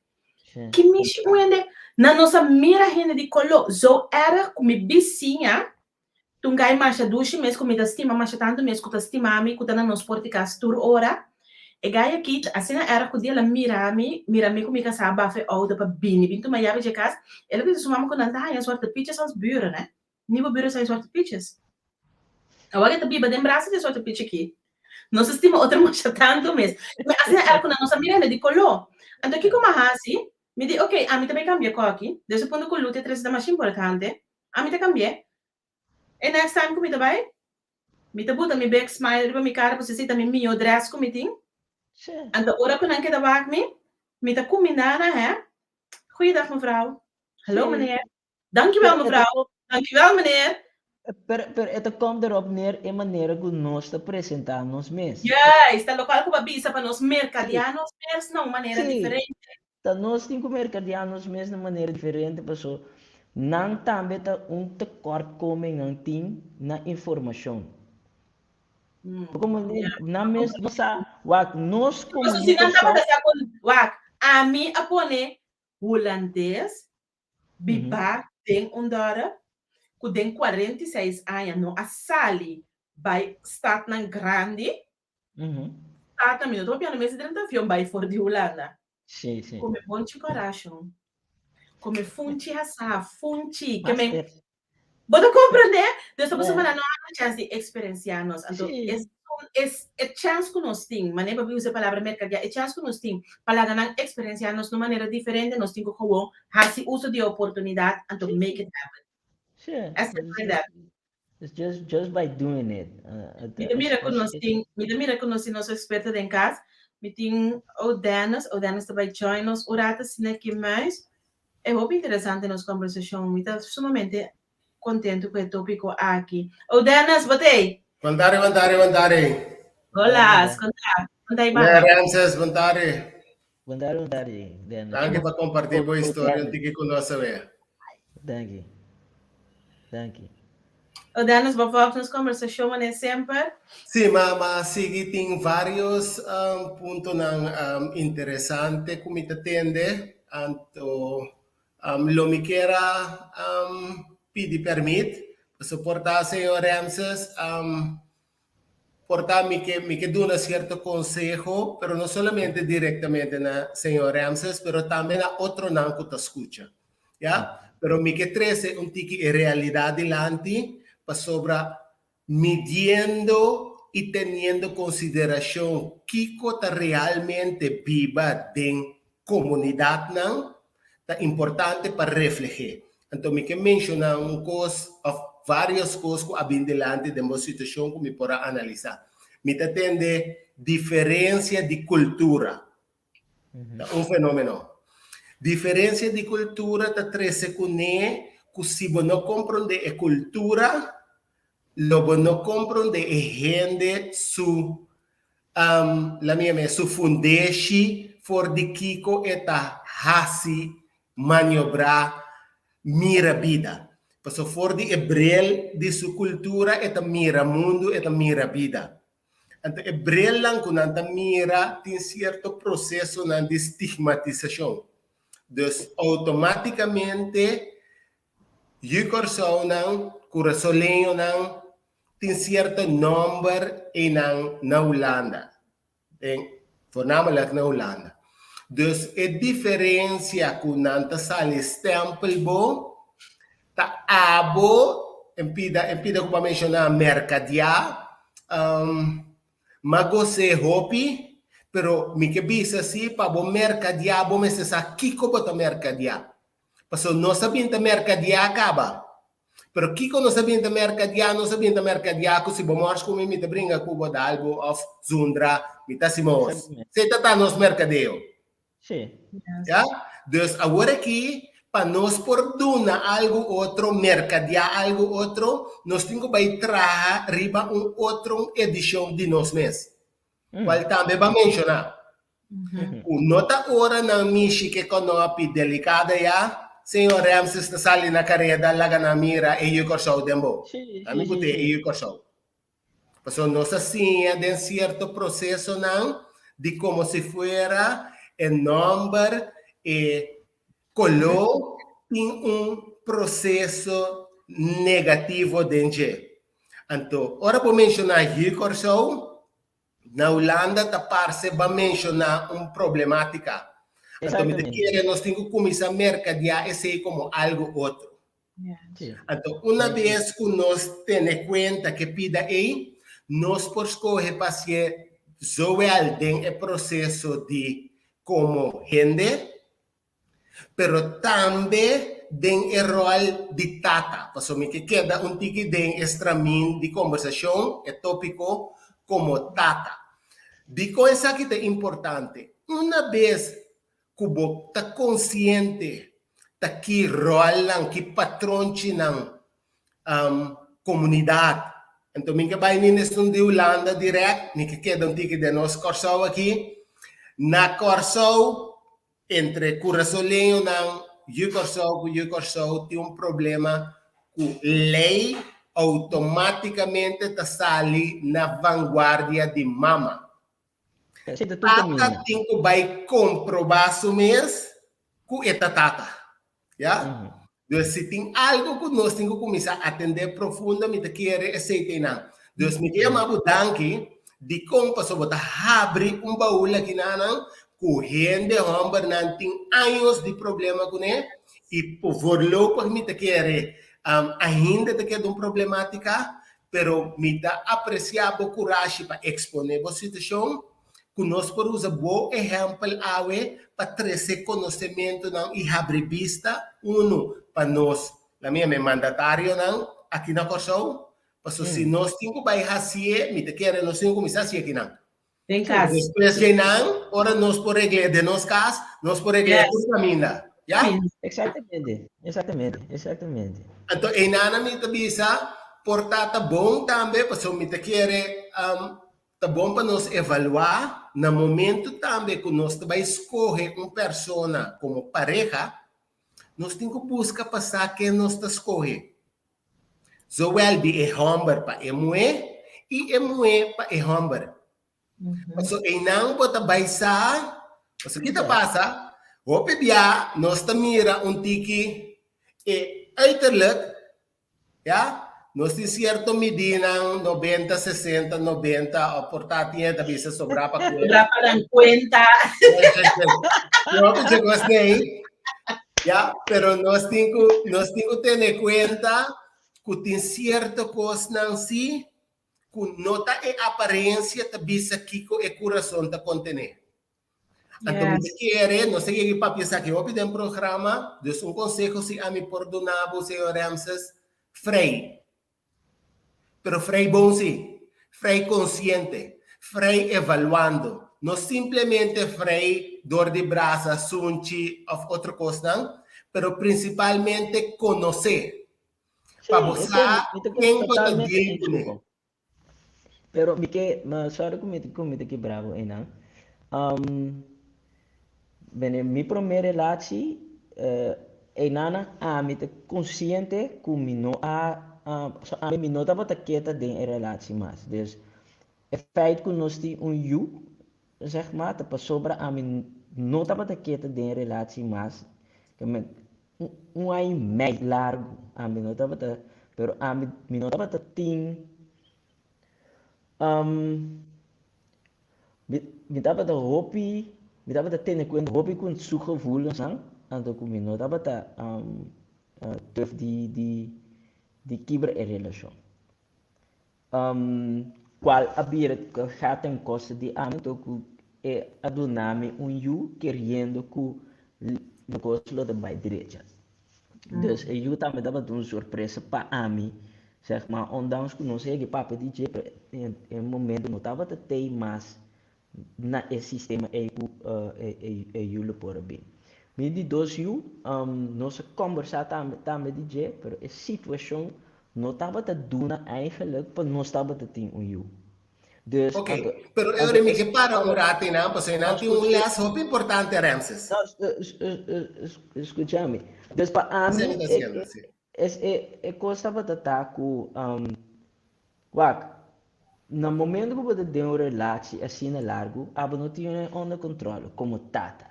Ki mishi un hende? Nan no sa mira hende di koló. Zo erg ku mi bisiña, ta un gai masha dushi mes ku mi ta stima masha tantu mes ku ta stima mi, ku ta na nos porta di kas tur ora. E gai aki ta asina erg ku dia el a mira mi, mira mi ku mi kasá bafa e outo pa bini bin tuma yabi dje kas, el a bisa su mama ku nan ta haña suerte pichas ons buren, hè. Ni bo buren sa haña suerte pichas. Awor e ta biba den brasa di e suerte pichi aki. Nos a stima otro masha tantu mes. Mi asina era ku nan nos a mira hende di koló. Anto kiko mi a hasi? Mi di, ok, ami ta bai kambia koki. Des e punto ku Luti a trese ta masha importante. Ami ta kambi'é. E next time ku mi ta bai, mi ta buta mi big smile riba mi kara pasobra esei ta mi mihó dress ku mi tin. Anto ora ku nan keda wak mi, mi ta kumindá nan, hè. Goeiedag mevrouw. Hallo meneer. Dankjewel mevrouw. Dankjewel meneer. Pero, pero e ta kom erop neer e manera ku nos ta presentá nos mes. Juist, ta lokual ku bo a bisa pa nos merkadeá nos mes na un manera diferente. Ta nos tin ku merkadeá nos mes na un manera diferente paso nan tambe ta un tekortkoming nan tin na informashon. Komo nan mes no sa wak nos komo Paso si nan tabata sa kon wak ami a pone hulandes bibá den un dòrp ku den 46 aña no a sali bai stadnan grandi, stadnan, mi no ta papiando mes di drenta avion bai for di Hulanda. Sí, sí. Kome bonchi korashon, kome funchi hasá, funchi, ke men, bo ta komprendé? Dus ta pasobra nan no a haña chèns di eksperensiá nos. Anto es es e chèns ku nos tin, manera papi usa e palabra merkadiá, e chèns ku nos tin pa laga nan eksperensiá nos na un manera diferente, nos tin ku gewoon hasi uso di e oportunidat, anto make it happen. As simple like that. It's just by doing it. Mi ta mira ku nos tin, mi ta mira ku nos tin nos eksperto den kas. Mi tin Odennis, Odennis ta bai join nos un rato asina aki muis. E hopi interesante nos kombersashon. Mi ta sumamente kontentu ku e topiko aki. Odennis, bo t'ei? Bon tardi, bon tardi, bon tardi. Hola, skonta. Konta i banda. Ramses, bon tardi. Bon tardi, bon tardi, Dennis. Danki pa kompartí bo historia un tiki ku nos awe. Danki. Danki. O Dennis, bo volg nos kombersashon manera semper? Sí, ma ma sigui tin varios puntonan interesante ku mi ta tende, anto lo mi kier a pidi pèrmit pa soportá señor Ramses. Por ta mi ke mi ke duna sierto konseho, pero no solamente direktamente na señor Ramses, pero tambe na otronan ku ta skucha. Ya? Pero mi ke trese un tiki e realidat dilanti pasobra midiendo i teniendo konsiderashon kiko ta realmente biba den komunidatnan ta importante pa refleh'é. Anto mi ke menshoná un kos òf vários kos ku a bin dilanti den bo situashon ku mi por a analisá. Mi ta tende diferensia di kultura. Ta un fenómeno. Diferensia di kultura ta trese kuné. ku si bo no komprondé e kultura, lo bo no komprondé e hende su la mi yam'é su fundeshi for di kiko e ta hasi, maniobrá, mira bida. Pasobra for di e brel di su kultura e ta mira mundu, e ta mira bida. Anto e brelnan ku nan ta mira tin sierto prosesonan di stigmatisashon. Dus outomátikamente yu Kòrsounan, kurasoleñonan tin sierto nòmber einan na Hulanda, den voornamelijk na Hulanda. Dus e diferensia ku nan ta sali stèmpel bo Ta abo en pida en pida ku bo a menshoná merkadiá m'a gos'é hopi pero mi ke bisa si pa bo merkadiá bo mester sa kiko bo ta merkadiá pasobra nos a bin ta merkadiá kaba pero kiko nos a bin ta merkadiá nos a bin ta merkadiá ku si bo mòrs ku mi mi ta bringa ku bo dal bo òf zundra mi ta hasi mos esei ta ta nos merkadeo. Sí. Ya? Dus awor aki, pa nos por duna algu otro, mercadeá algu otro, nos tin ku bai traha riba un otro edishon di nos mes. Kual tambe ba menshoná. Ku no ta ora nan mishi ke konopi delikado ya, señor Ramses ta sali na kareda laga nan mira e yu Kòrsou den bo. Ami ku te e yu Kòrsou. Pasobra nos a siña den sierto prosesonan di komo si fuera e nòmber, e koló tin un proseso negativo den dje. Anto ora bo menshoná Yu Kòrsou, na Hulanda ta parse bo a menshoná un problemátika. Anto mi ta kere nos tin ku kuminsá merkadiá esei komo algu otro. Anto una bes ku nos tene kuenta ke pida ei, nos por skohe pa hasié zowel den e proseso di komo hende, pero tambe den e ròl di tata. Pasobra mi ke keda un tiki den e stramin di kombersashon, e tópiko, komo tata. Dikon esaki ta importante? Una bes ku bo ta konsiente ta ki ròlnan, ki patronchinan komunidat. Anto mi ke bai ni esun di Hulanda dirèkt, mi ke keda un tiki den nos Kòrsou aki. Na Kòrsou, entre kurasoleñonan, yu Kòrsou ku yu Kòrsou tin un problema ku lei outomátikamente ta sali na vanguardia di mama. Tata tin ku bai komprobá su mes ku e ta tata. Ya? Dus si tin algu ku nos tin ku kuminsá atendé profundo mi ta kere esei ta einan. Dus mi ke yama bo danki dikon pasobra bo ta habri un baul akinanan ku hende hòmbernan tin años di problema kuné i voorlopig mi ta kere ainda ta keda un problemátika Pero mi ta apreciá bo curashi pa exponé bo situacion, cu nos por usa bo ehempel awe pa trece conocementonan y habri bista, uno, pa nos, la mi yam'é mandatarionan aki na Corsou, paso si nos tin cu bay hacié, mi ta kere nos tin cu cuminsa hacié akinan. Den cas. Despues dje nan, ora nos por regl'é den nos cas, nos por regl'é tur caminda. Ya? Exactamente, exactamente, exactamente. Anto eynana mi ta bisa, por ta ta bon tambe, pasobra mi ta kere ta bon pa nos evaluá na momento tambe ku nos ta bai skohe un persona komo pareha, nos tin ku buska pa sa ken nos ta skohe. Zowel di e hòmber pa e muhé i e muhé pa e hòmber. Pasobra einan bo ta bai sa, pasobra ki ta pasa, hopi bia nos ta mira un tiki e uiterlijk, ya, nos tin sierto midinan, nobenta, sesenta, nobenta, òf por ta tin e ta bisa sobrá pa kuenta. Sobrá pa nan kuenta. Hopi dje kos ei. Ya, pero nos tin ku nos tin ku tene kuenta ku tin sierto kosnan sí ku no ta e aparensia ta bisa kiko e kurason ta kontené. Anto mi ta kere, nos ta yega papia esaki hopi den programa, dus un konseho si ami por duna bo, señor Ramses, frei. Pero frei bon sí, frei konsiente, frei evaluando, no simplemente frei dor di brasa, sunchi òf otro kosnan, pero prinsipalmente konosé. Sí, Pa bo esei sa mi ta ken bo ta totalmente deal eens kuné. ku bo. Pero mi ke, ma sorry ku mi ku mi ta kibra bo einan. Um, bene, mi promé relatie, eh, einanan ami ta konsiente ku mi no a, so ami mi no tabata ke ta den e relatie mas. Dus, e feit ku nos tin un yu, zeg maar, ta pasobra ami no tabata ke ta den e relatie mas. Ke men, un aña i mei largu ami no tabata, pero ami mi no tabata tin, mi mi tabata hopi, mi tabata tene kuenta hopi ku su gevoelensnan, anto ku mi no tabata durf di di di kibra e relashon. Cual a bira gaat ten koste di ami, anto cu e a duna mi un yu keriendo cu mi cos lo ta bay drecha. Dus e yu tambe tabata un sorpresa pa ami, zeg maar, ondanks cu nos a yega papia di dje, pero e momento no tabata tey mas na e sistema ei ku e yu lo por a bin. Mi di dos yu, nos a kombersá tambe tambe di dje, pero e situashon no tabata duna eigenlijk pa nos tabata tin un yu. Dus, Ok, anto, pero e anto ora mi es ke para un tabata, rato einan, pasobra einan no tin un skucha, les hopi importante, Ramses. no, skucha mi. Dus pa Esei mi ami ta e, hasiendo, si. es e, e kos tabata ta ku, wak, Na momento ku bo ta den un relatie asina largu, abo no tin e onder controle komo tata.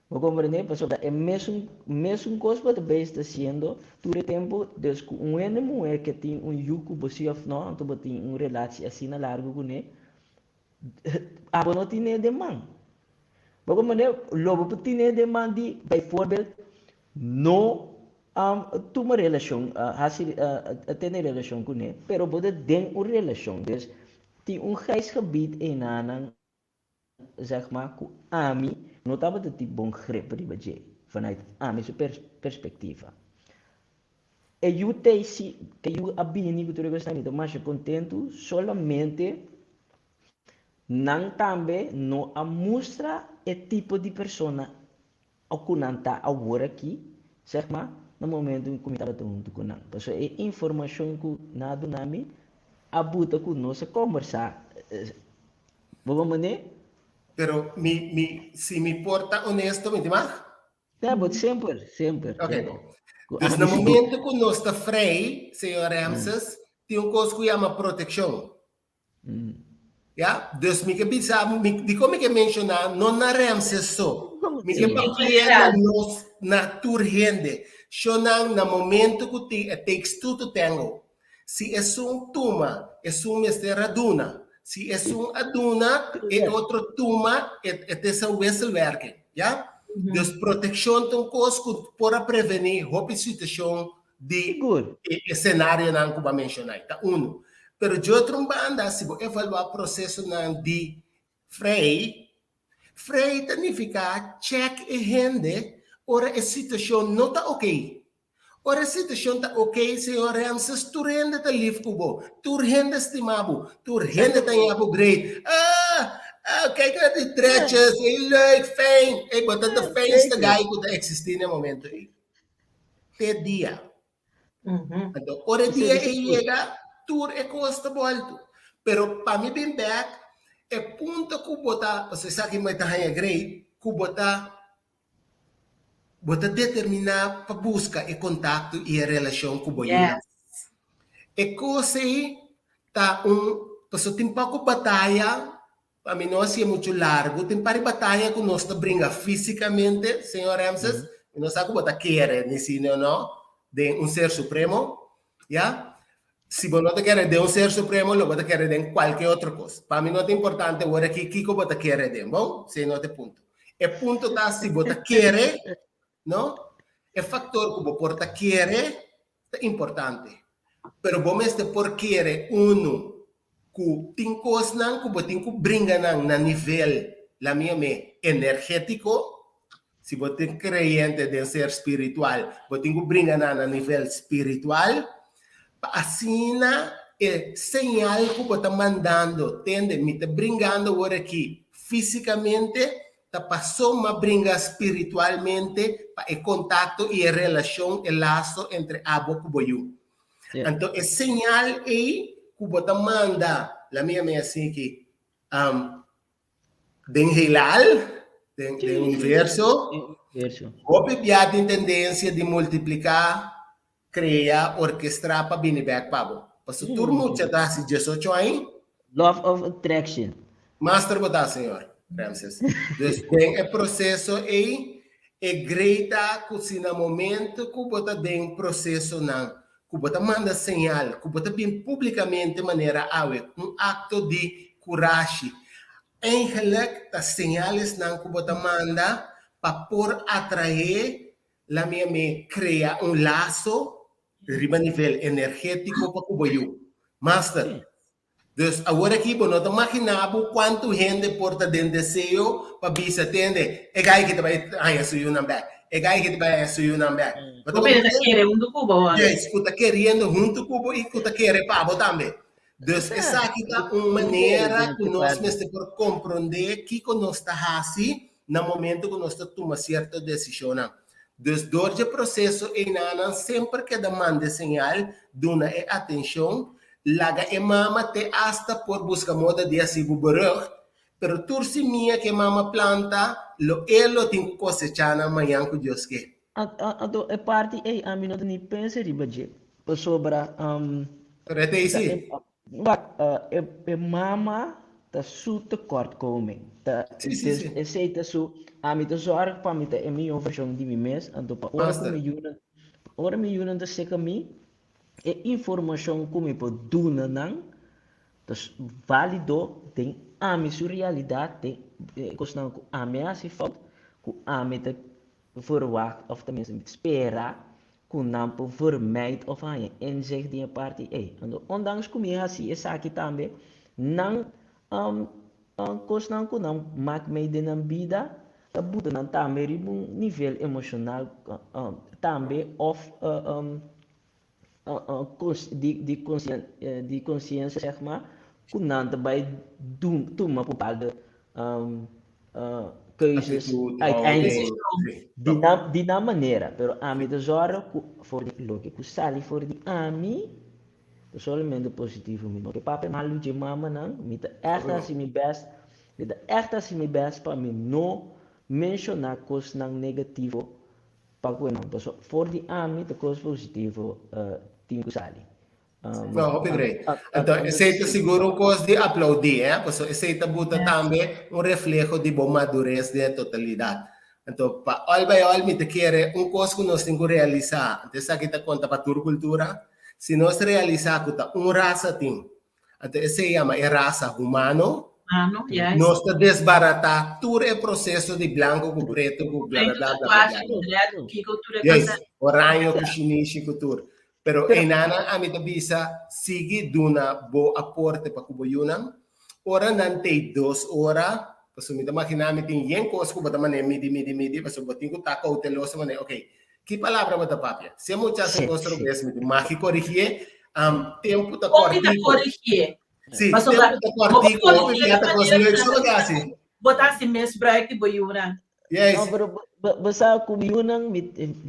Bo komprende? Pasobra e mesun mesun kos bo ta bezig ta hasiendo tur e tempu, dus ku un hende muher ke tin un yu ku bo si òf no, anto bo tin un relatie asina largu kuné, abo no tin'é den man. Bo komprende? Lo bo por tin'é den man di bijvoorbeeld no tuma relashon, hasi tene relashon kuné, pero bo ta den un relashon. Dus tin un grijs gebied einanan, zeg maar, ku ami no tabata tin bon grip riba dje, vanuit ami su perspektiva. E yu t'ei si, e yu a bini ku tur e kosnan, mi ta masha kontentu, solamente nan tambe no a mustra e tipo di persona O ku nan ta awor aki, seg ma, na momento ku mi tabata huntu ku nan. Pasobra e informashon ku nan a duna mi a buta ku nos a kombersá. Bo por manera? Pero mi, mi, si mi por ta honesto, mi tin mag? Ja, bo semper, semper. Ok, bon. Dus na momento ku nos ta frei, señor Ramses, tin un kos ku yama protekshon. Ya, dus mi ke bisa, mi, dikon mi ke menshoná no na Ramses so, mi ke papia na nos, na tur hende. Shonnan na momento ku tin, it takes two to tango. Si esun tuma, esun mester a duna. Si esun a duna, e otro tuma, e, e ta esa wisselwerking, ya. Dus protekshon ta un kos ku por a prevení hopi situashon di Sigur. e esenarionan ku bo a menshoná ei, ta unu. Pero di otro un banda, si bo evaluá prosesonan di Frei, Frei ta nifiká chèk e hende ora e situashon no ta oké. Ora e situashon ta oké, señor Ramses, tur hende ta lif ku bo, tur hende stima bo, tur hende ta haña bo great. Ah, ah, kijk naar die tretjes, heel leuk, fijn. Ey, bo ta de fijnste guy ku ta eksistí na e momento ei. Te dia. Anto, ora e dia e yega, tur e kos ta boltu. Pero pa mi bin bek, e punto ku bo ta, pasobra esaki mi ta haña great, ku bo ta, bo ta determiná pa buska e kontakto i e relashon ku bo yunan. E kos ei ta un, pasobra tin poko bataya Pa mi no hasié muchu largu, tin par di bataya ku nos ta bringa físikamente, señor Ramses, mi no sa ku bo ta kere ni si ni o no den un ser supremo, ya. Si bo no ta kere den un ser supremo, lo bo ta kere den kualke otro kos. Pa mi no ta importante wor aki kiko bo ta kere den, bon? Esei no ta e punto. E punto ta si bo ta kere, no? E faktor ku bo por ta kere ta importante, pero bo mester por kere unu ku tin kosnan ku bo tin ku bringa nan na nivel, la mi yam'é, energétiko, si bo ta kreyente den ser spiritual, bo tin ku bringa nan na nivel spiritual, pa asina e señal ku bo ta mandando, tende, mi ta bringando awor aki físikamente. Ta paso m'a bringa spiritualmente pa e kontakto i e relashon, e laso entre abo ku bo yu. Anto e señal ei ku bo ta manda, la mi yam'é asina ki, den heelal, den universo, hopi bia tin tendensia di multipliká, krea, orkestrá pa bini bèk pa bo. Pasobra tur mucha ta hasi diesocho aña. Law of attraction. Master bo ta, señor Ramses. Dus den e proseso ei, e grei ta ku si na momento ku bo ta den prosesonan, ku bo ta manda señal, ku bo ta bin públikamente manera awe, un akto di kurashi, eigenlijk ta señalesnan ku bo ta manda pa por atraé, laat mi krea un laso riba nivel energétiko pa ku bo yu. Master, dus awor aki bo no ta maginá bo kuantu hende por ta den deseo pa bisa tende e gai ki ta bai haña su yunan bèk, e gai ki ta bai haña su yunan bèk. Bo ta Bo ta kere huntu ku bo. Yes, ku ta keriendo huntu ku bo i ku ta kere pa bo tambe. Dus esaki ta un manera ku nos mester por komprondé kiko nos ta hasi na momento ku nos ta tuma sierto desishonnan. Dus dor dje proseso einanan semper keda manda e señal, duna e atenshon, laga e mama te asta por buska moda di hasi bo berucht, pero tur simia ku e mama planta lo e lo tin ku kosechá nan mañan ku Dios ke. Anto e parti ei ami no ta ni pensa riba dje, pasobra Pero e ta ei si. Wak, e mama ta su tekortkoming. Ta, Sí, sí, sí. esei ta su, ami ta zorg pa mi ta e mihó vershon di mi mes, anto pa ora ku Master. mi yunan, ora mi yunan ta seka mi, e informashon ku mi por duna nan ta válido den ami su realidat, den e kosnan ku ami a hasi fout, ku ami ta verwacht of tenminste spera ku nan por vermijd of haña inzicht den e parti ei. Anto ondanks ku mi hasi esaki tambe, nan kosnan ku nan mak mei den nan bida ta buta nan tambe riba un nivel emoshonal tambe of di konsiensia seg mar ku nan ta bai tuma bepaalde keuzes uiteindelijk di nan manera pero ami ta zorg ku for di loke ku sali for di ami ta solamente positivo mi no ke papia malu dje mamanan mi ta ègt hasi mi bèst mi ta ègt hasi mi bèst pa mi no menshoná kosnan negativo Pa ku e no, paso for di ami ta kos positivo tin ku sali. No, hopi great. Anto esei ta sigur un kos di aplaudí, eh? Paso esei ta buta tambe un refleho di bo madures den e totalidat. Anto pa òl bai òl mi ta kere un kos ku nos tin ku realisá, anto esaki ta konta pa tur kultura, si nos realisá ku ta un rasa tin, Anto esei yama e rasa humano. Humano, yes. Nos ta desbaratá tur e proseso di blanco ku preto ku bla bla bla bla bla. Yes, oraño ku shinishi ku tur. Pero einanan ami ta bisa sigui duna bo aporte pa ku bo yunan. Ora nan tei dos ora, pasobra mi ta maginá mi tin yen kos ku bo ta manera midi midi midi, pasobra bo tin ku ta kouteloso manera okay, Ki palabra bo ta papia? Si e mucha hasi cos robes, mi tin magi corigié. Tempo ta Hopi ta cortico. corigié. Sí, Pasobra tempo ta bo por cortico. Hopi corigié bia di ta cos manera leuk ku so nan bo ta hasi. Bo ta hasi misbruik di bo yunan. Yes. No, pero bo sa ku mi yunan mi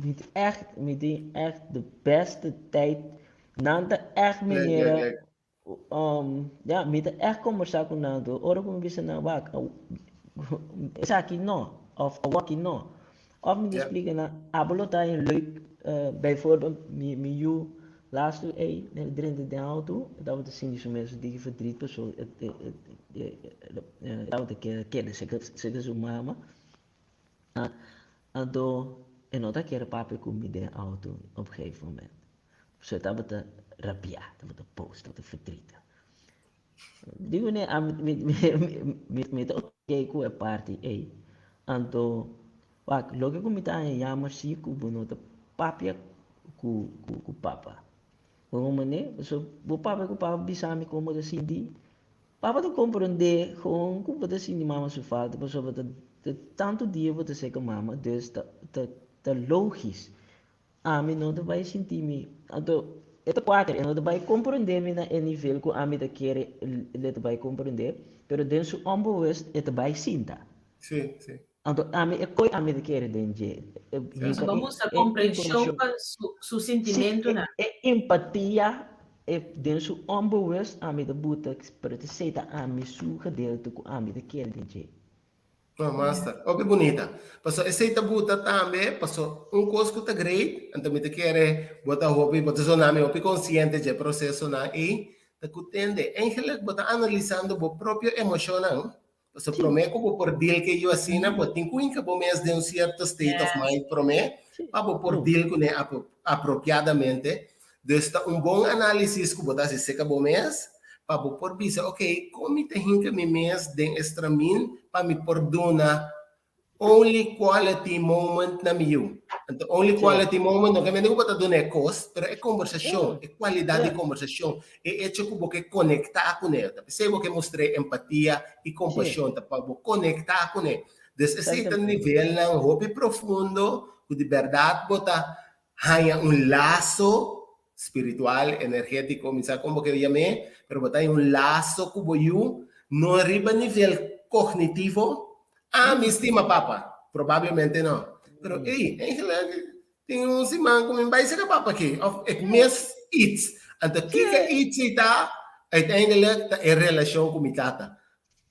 mi tin ègt mi tin ègt de beste tijd. Nan ta ègt Leuk, leuk, manera leuk. Ya, mi ta ègt kombersá ku nan tur. Ora ku mi bisa nan, wak, esaki no, òf awaki no. Òf mi ta splika nan, abo lo ta een leuk, bijvoorbeeld mi mi yu laatst ei, el drenta den auto, e tabata sinti su mes un tiki verdriet pasobra e tabata keda serka su mama. Anto e no ta kere papia ku mi den auto op gegeven moment. So e tabata rabiá, tabata boos, tabata verdrietig. Di manera ami mi ta oké ku e parti ei. Anto wak loke ku mi ta haña yammer si ku bo no ta papia ku ku papa. Bo manera pasobra bo papia ku papa bisa mi kon bo ta sinti. Papa ta komprondé gewoon ku bo ta sinti mama su falta pasobra ta tantu dia bo ta seka mama dus ta ta logis. Ami no ta bai sinti mi, anto e ta kuater, e no ta bai komprondé mi na e nivel ku ami ta kere e ta bai komprondé, pero den su onbewust e ta bai sinta. Sí, sí. Anto ami e koi ami ta kere den dje. Hinka Bo mustra komprenshon pa su sintimentunan. Si, e empatia e den su onbewust ami ta buta, pero ta esei ta ami su gedeelte ku ami ta kere den dje. No, master. Hopi bunita. Paso esei ta buta tambe, paso un kos ku ta great, anto mi ta kere bo ta hopi, bo ta zona mi hopi konsiente dje prosesonan ei, ta ku tende, eigenlijk bo ta analisando bo propio emoshonnan, Paso promé ku bo por deal ku yu asina, bo tin ku hinka bo mes den un sierto state of mind promé, pa bo por deal kuné apropiadamente. Dus ta un bon análisis ku bo ta hasi serka bo mes, pa bo por bisa, ok, kon mi ta hinka mi mes den e stramin pa mi por duna only quality moment na mi yu. Anto only quality moment no ke mende ku bo ta duna e kos, pero e kombersashon, e kualidat di kombersashon, e echo ku bo ke konektá kuné. Ta p'esei bo ke mustr'é empatia i kompashon, ta pa bo konektá kuné. Dus esei ta nivelnan hopi profundo ku di bèrdat bo ta haña un laso spiritual, energétiko, mi sa kon bo ke yam'é, pero bo ta haña un laso ku bo yu, no riba nivel kognitivo, ah, mi stima papa, probablemente no, pero ey, eigenlijk tin un siman ku mi bai serka papa aki, òf ik mis iets, anto kiko iets ei ta, uiteindelijk ta e relashon ku mi tata.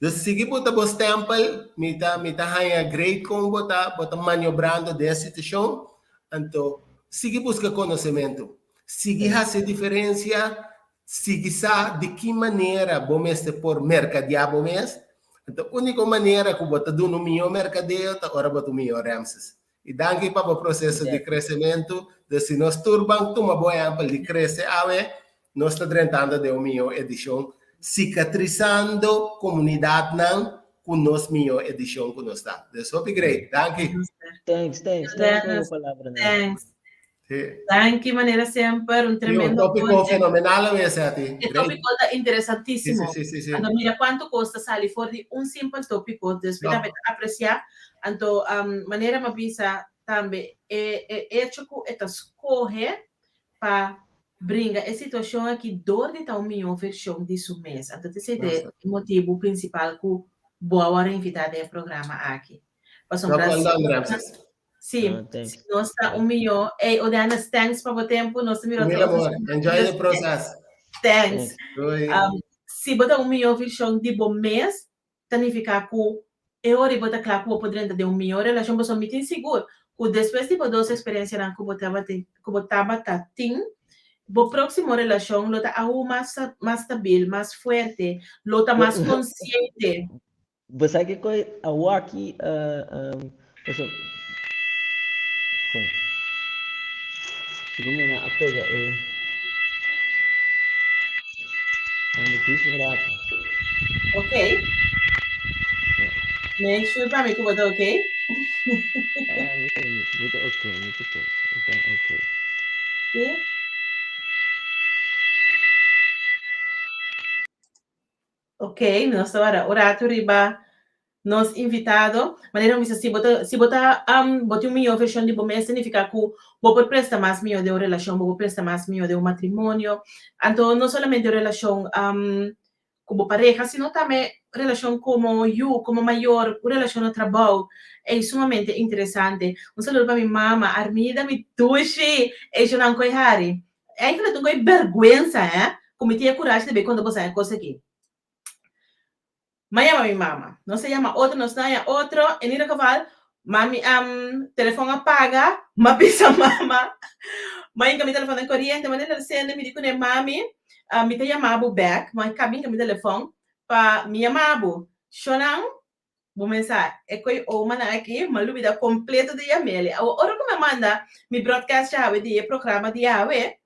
Dus sigui bo ta bo stempel, mi ta mi ta haña great kon bo ta bo ta maniobrando den e situashon, anto sigui buska konosementu, sigui hasi diferensia, sigui sa di ki manera bo mester por merkadeá bo mes, anto úniko manera ku bo ta duna un mihó merkadeo ta ora bo ta un mihó Ramses. I danki pa bo proseso di kresementu, dus si nos tur ban tuma bo ehèmpel di krese awe, nos ta drentando den un mihó edishon, sikatrisando komunidatnan ku nos mihó edishon ku nos ta. Dus hopi great, danki! Thanks, thanks, thanks pa bo palabranan. Thanks. Danki manera semper, un tremendo un tópiko fenomenal awe Seti. E tópiko ta interesantísimo. Sí, sí, sí, Anto mira kuantu kos ta sali for di un simpel tópiko, dus mi tambe ta apresiá. Anto manera mi a bisa tambe e e echo ku e ta skohe pa bringa e situashon aki dor di ta un mihó vershon di su mes. Anto esei ta e motibu prinsipal ku bo a wòrdu invitá den e programa aki. Pasobra Sí, Ah, thanks. si nos ta un mihó. Ey, Odanis, thanks pa bo tempu. Nos ta mira Mil otro. amor. Enjoy the process. Thanks. Doei. Si bo ta un mihó vershon di bo mes, ta nifiká ku e ora bo ta kla ku bo por drenta den un mihó relashon, pasobra mi tin sigur ku despues di bo dos eksperensianan ku bo tabatin, ku bo tabata tin, bo próksimo relashon lo ta aun mas mas stabil, mas fuerte, lo ta mas konsiente. Bo sa kiko awaki paso Segun mi a pega e un rato. Ok. Make sure pa mi ku bo ta ok. Mi ta ok, mi ta ok, mi ta ok. Sí. Ok, nos ta wara un rato riba nos invitado. Manera mi bisa, si bo ta, si bo ta, um, bo tin un mihó vershon di bo mes, significa ku bo por presta mas mihó den un relashon, bo por presta mas mihó den un matrimonio. Anto no solamente un relashon um, ku bo pareha, sino tambe relashon komo yu, komo mayor, un relashon na trabou. Ey, sumamente interesante. Un saludo pa mi mama, Armida, mi dushi. Ey, shonnan koe hari. Eigenlijk un koe bergwensa, hè, ku mi tin e kurashi di bai konta boso e kos aki. M'a yama mi mama. Nos a yama otro, nos no a haña otro. En ieder geval, mami telefòn a paga, m'a bisa mama, m'a hinka mi telefòn den koriente, m'a nel sende, mi di kuné, Mami, mi ta yama bo bèk, m'a kaba hinka mi telefòn pa mi yama bo. Shonnan, Bo mensa, e koe omanan aki, m'a lubida kompleto di yam'el. Awor, ora ku mi a manda mi broadcast djawe di e programa di awe,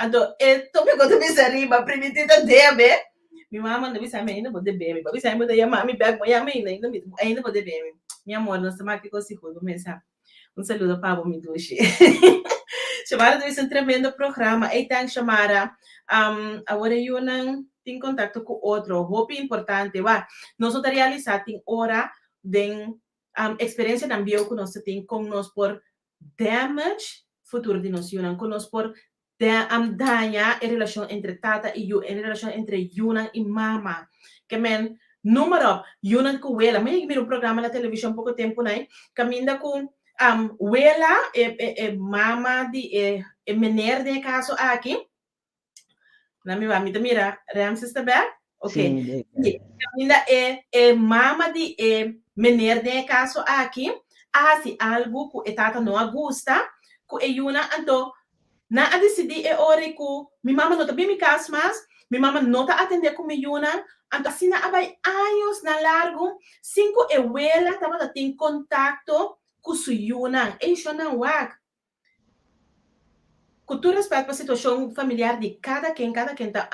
anto e tópiko ta bisa riba primintí ta debe. Mi mama manda bisa mi, ainda bo debe mi. Bo bisa mi bo ta yama mi bèk, bo yama ainda, ainda mi, ainda bo debe mi. Mi amor, nos ta maki kos sigur, bo mensa. Un saludo pa bo, mi dushi. Shamara ta bisa un tremendo programa. Ey, thanks Shamara. Awor e yunan tin contacto cu otro. Hopi importante. Wa, nos no ta realisa tin ora den experiencianan bieu cu nos ta tin con nos por damage futuro di nos yunan, con nos por daña e relacion entre tata y yu, e relacion entre yunan y mama. Ke men. Noem maar op. Yunan ku wela. Mi a mira un programa na televishon poko tempu nai, kaminda ku wela, e, e, e mama di e, e meneer den e kaso aki, Na mi mi ta mira, Ramses ta bek? Ok. Sí, Sí, kaminda e, e mama di e meneer den e kaso aki a hasi algu ku e tata no a gusta, ku e yunan, anto nan a disidí e ora ei ku mi mama no ta bin mi kas mas, mi mama no ta atendé ku mi yunan, anto asina a bai añosnan largu sin ku e wela tabata tin kontakto ku su yunan. Ei shonnan wak. Ku tur rèspèt pa situashon familiar di kada ken, kada ken ta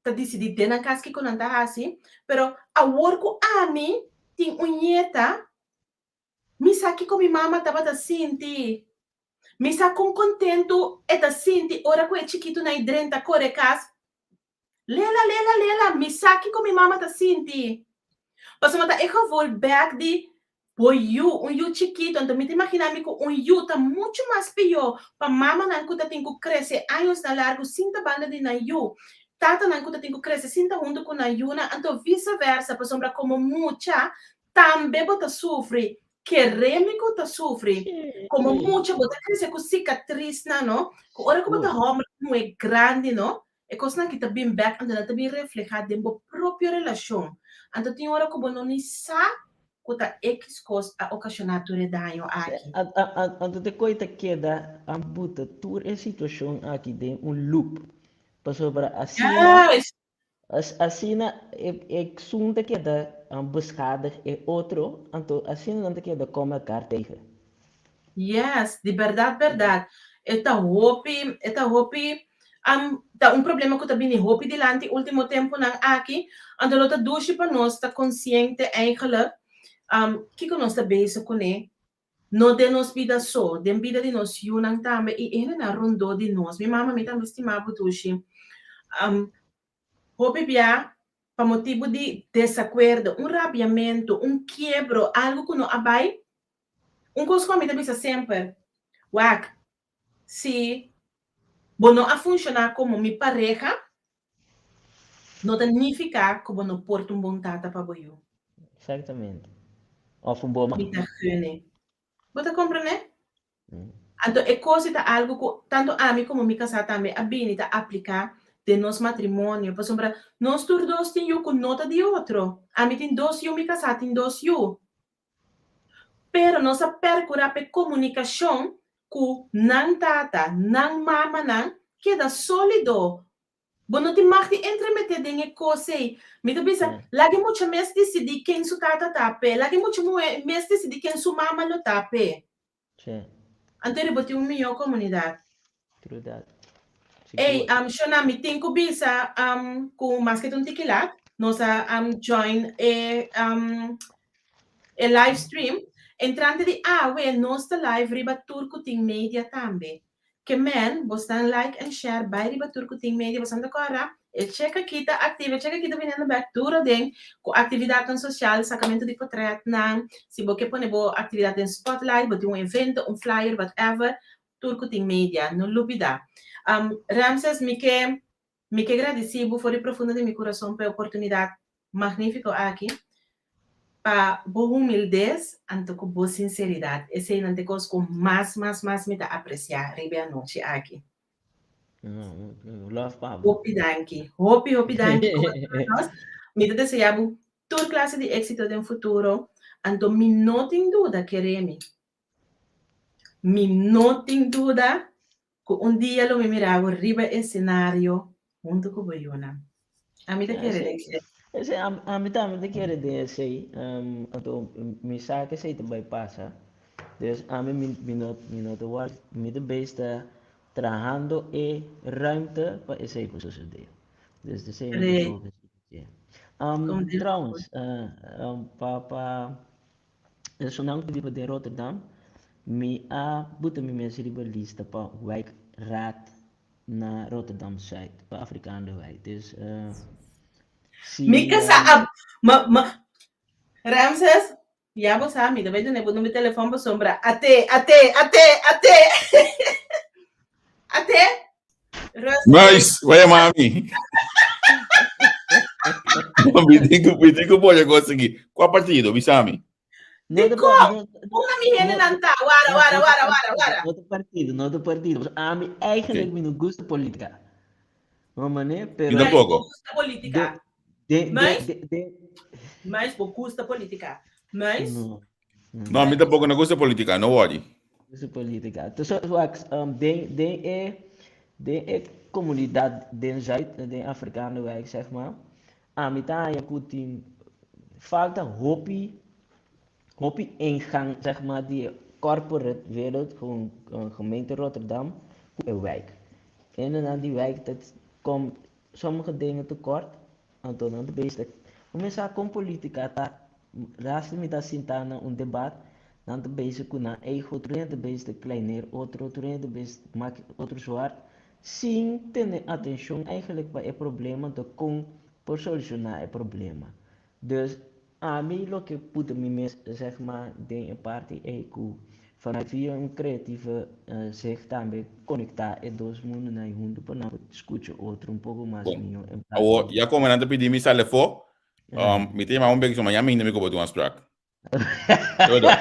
ta disidí den nan kas kiko nan ta hasi, pero awor ku ami tin un ñeta, mi sa kiko mi mama tabata sinti. Mi sa kon kontentu e ta sinti ora ku e chikitunan ei drenta kore kas. Lela, lela, lela, mi sa kiko mi mama ta sinti. Pasobra ta e gevoel bek di bo yu, un yu chikitu. Anto mi ta imagina mi ku un yu ta muchu mas pió pa mamanan ku ta tin ku krese añosnan largu sin ta banda di nan yu, tatanan ku ta tin ku krese sin ta huntu ku nan yunan, anto vise versa, pasobra komo mucha tambe bo ta sufri, kere mi ku ta sufri. Komo mucha bo ta krese ku sikatrisnan, no? Ku ora ku bo ta hòmber muhé grandi, no? E kosnan aki ta bin bèk anto nan ta bin reflehá den bo propio relashon. Anto tin ora ku bo no ni sa ku ta ekis kos a okashoná tur e daño aki. Anto te koi ta keda a buta tur e situashon aki den un loop. Pasobra asina, asina e esun ta keda beschadig e otro, anto asina nan ta keda kome elkaar tegen. Yes, di berdad berdad. E ta hopi, e ta hopi, um, ta un problema ku ta bini hopi dilanti ultimo tempunan aki. Anto lo ta dushi pa nos ta konsiente eigenlijk, um, kiko nos ta bezig kuné, no den nos bida so, den bida di nos yunan tambe i e hendenan rondó di nos. Mi mama, mi tambe stima bo dushi. Um, hopi bia pa motibu di desakuerdo, un rabiamentu, un kiebro, algu ku no a bai, Un kos ku ami ta bisa semper, Wak, si bo no a funshoná komo mi pareha, no ta nifiká ku bo no por ta un bon tata pa bo yu. Exactamente. Òf un bon mama. Mi ta gun'e. Bo ta komprendé? Anto e kos ei ta algu ku tantu ami komo mi kasá tambe a bini ta apliká den nos matrimonio, pasobra nos tur dos tin yu ku no ta di otro. Ami tin dos yu, mi kasá tin dos yu. Pero nos a percura p'e comunicacion cu nan tata, nan mamanan keda solido. Bo no tin mag di entremete den e cos ey. Mi ta bisa, laga e mucha mes dicidi ken su tata ta p'e, laga e mucha muhe mes dicidi ken su mama lo ta p'e. Sí. Anto riba tin un mihó komunidat. True that. Ey, Sigur. um, Shona, mi tin ku bisa um, ku maske ta un tiki lat, nos a um, join e, um, e live stream. Entrante di awe, nos ta live riba tur ku tin media tambe. Ke men, bosnan like and share, bai riba tur ku tin media, bosnan ta kòrda, e chek aki ta aktivo, e chek aki ta biniendo bèk duro den ku aktividatnan sosial, sakamentu di potrètnan, si bo ke pone bo aktividat den spotlight, bo tin un evento, un flyer, whatever, tur ku tin media, no lubidá. Ramses, mi ke Mi ke gradisí bo for di profundo di mi kurason pa e oportunidat magnífiko aki, pa bo humildes anto ku bo sinseridat. Eseinan ta e kos ku mas, mas, mas mi ta apresiá riba e anochi aki. Love pa bo. Hopi danki. Hopi, hopi danki ku bo ta ku nos. Mi ta deseá bo tur klase di éksito den futuro. Anto mi no tin duda, kere mi, mi no tin duda Ku un dia lo mi mira bo riba escenario huntu ku bo yunan. Ami ta kere den esei. Esei, ami tambe ta kere den esei. Anto mi sa ku esei ta bai pasa. Dus ami mi no mi no ta wak, mi ta bes ta trahando e ruimte pa esei por sosode. Dus esei mi ta focus riba dje. Trouwens, pa pa Esunnan ku biba den Rotterdam, mi a buta mi mes riba lista pa wijkraad na Rotterdam Zuid, pa Afrikaanderwijk. Dus si. Mi kasa a ma ma Ramses, ya bo sa mi ta bai duna bo number di telefon pasobra ate ate ate ate ate Rustig. Muis, waya mami. Mi tin ku mi tin ku pone kos aki. Kua partido? Bisa mi. No te Dikon? pa- no- Una mi hende nan ta. Wara, wara, wara, wara, wara. No te partido, no te partido. Ami eigenlijk mi no gusta política. No mané, pero Mi tampoco. Mas bo gusta política. de, de, Mas- de, de, Mas bo gusta política. Mas no. No, mi tampoco no gusta política, no worry. Gusta política. Dus wax, den, den e, den e comunidad den Zuid, den Afrikanenwijk, zeg maar. Ami ta haña ku tin falta hopi, hopi ingang, zeg maar, di e corporate wereld, gewoon gemeente Rotterdam, ku e wijk. Hendenan di wijk dat kom sommige dingen tekort, anto nan ta bezig kuminsá kon polítika ta Laatste mi ta sintá na un debat, nan ta bezig ku nan ego, tur hende ta bezig ta kleineer otro, tur hende ta bezig mak otro zwart, sin tene atenshon eigenlijk pa e problema, anto kon por solushoná e problema. Dus ami loke puta mi mes zeg maar den e parti ei ku vanuit via un creatieve zicht tambe konektá e dos mundonan ei huntu pa nan por skucha otro un poko mas Bon, mihó en plas awor di ya komo nan ta pidi mi sali afó, Um, mi te yama un bek, so mañana mi ko botu afspraak. Doei doei.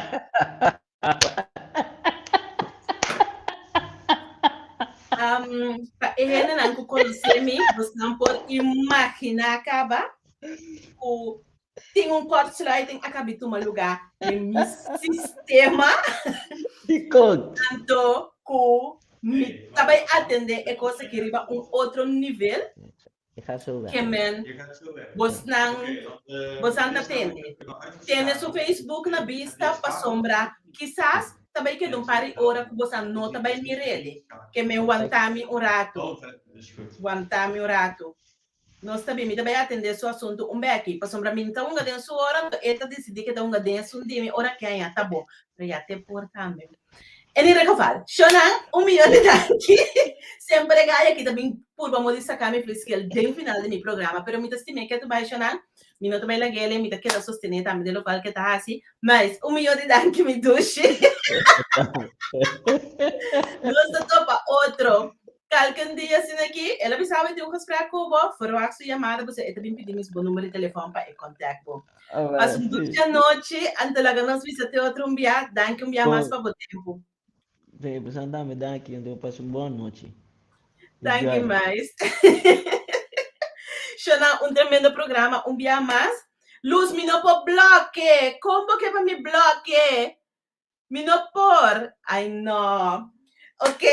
Pa e hendenan ku konosé mi, bosnan por imaginá kaba ku tin un kortsluiting a kabi tuma lugá den mi sistema. Dikon? Anto ku mi ta bai atendé e kos aki riba un otro nivel. Je gaat zo weg. Ke men bosnan bosnan ta tende. Tene su Facebook na bista pasobra kisas ta bai keda un par di ora ku bosan no ta bai mir'ele. Ke men wanta mi un ratu. Wanta mi un ratu. Nos ta bin, mi ta bai atende su asuntu un beki, pasobra mi no ta hunga den su ora, anto e ta disidí ke ta hunga den esun di mi ora ke aña ta bo. Pero ya te por tambe. En ieder geval, Shonan, un miyon di danki. Semper e gaya aki ta bin purba mo di saca mi fliskel den final di mi programa, pero mi ta stim'é ketu bai, Shonan. Mi no ta bai lag'el, mi ta keda sostené tambe den lokual ke ta hasi. Mais, un miyon di danki, mi dushi. Nos ta topa otro kalken dia asina aki. El a bisa bo e tin un gesprek ku bo, verwacht su yamada, pasobra e ta bin pidi mi su bo number di telefòn pa e contact bo. Pasa un dushi anochi, anto laga nos bisa te otro un bia. Danki un bia mas pa bo tempu. Ve, boso dame danki, anto pasa un bon anochi. Danki mais. Shona, un tremendo programa un bia mas. Luz, mi no por bloke. Kon bo ke pa mi bloke? Mi no por. Ay no. Ok,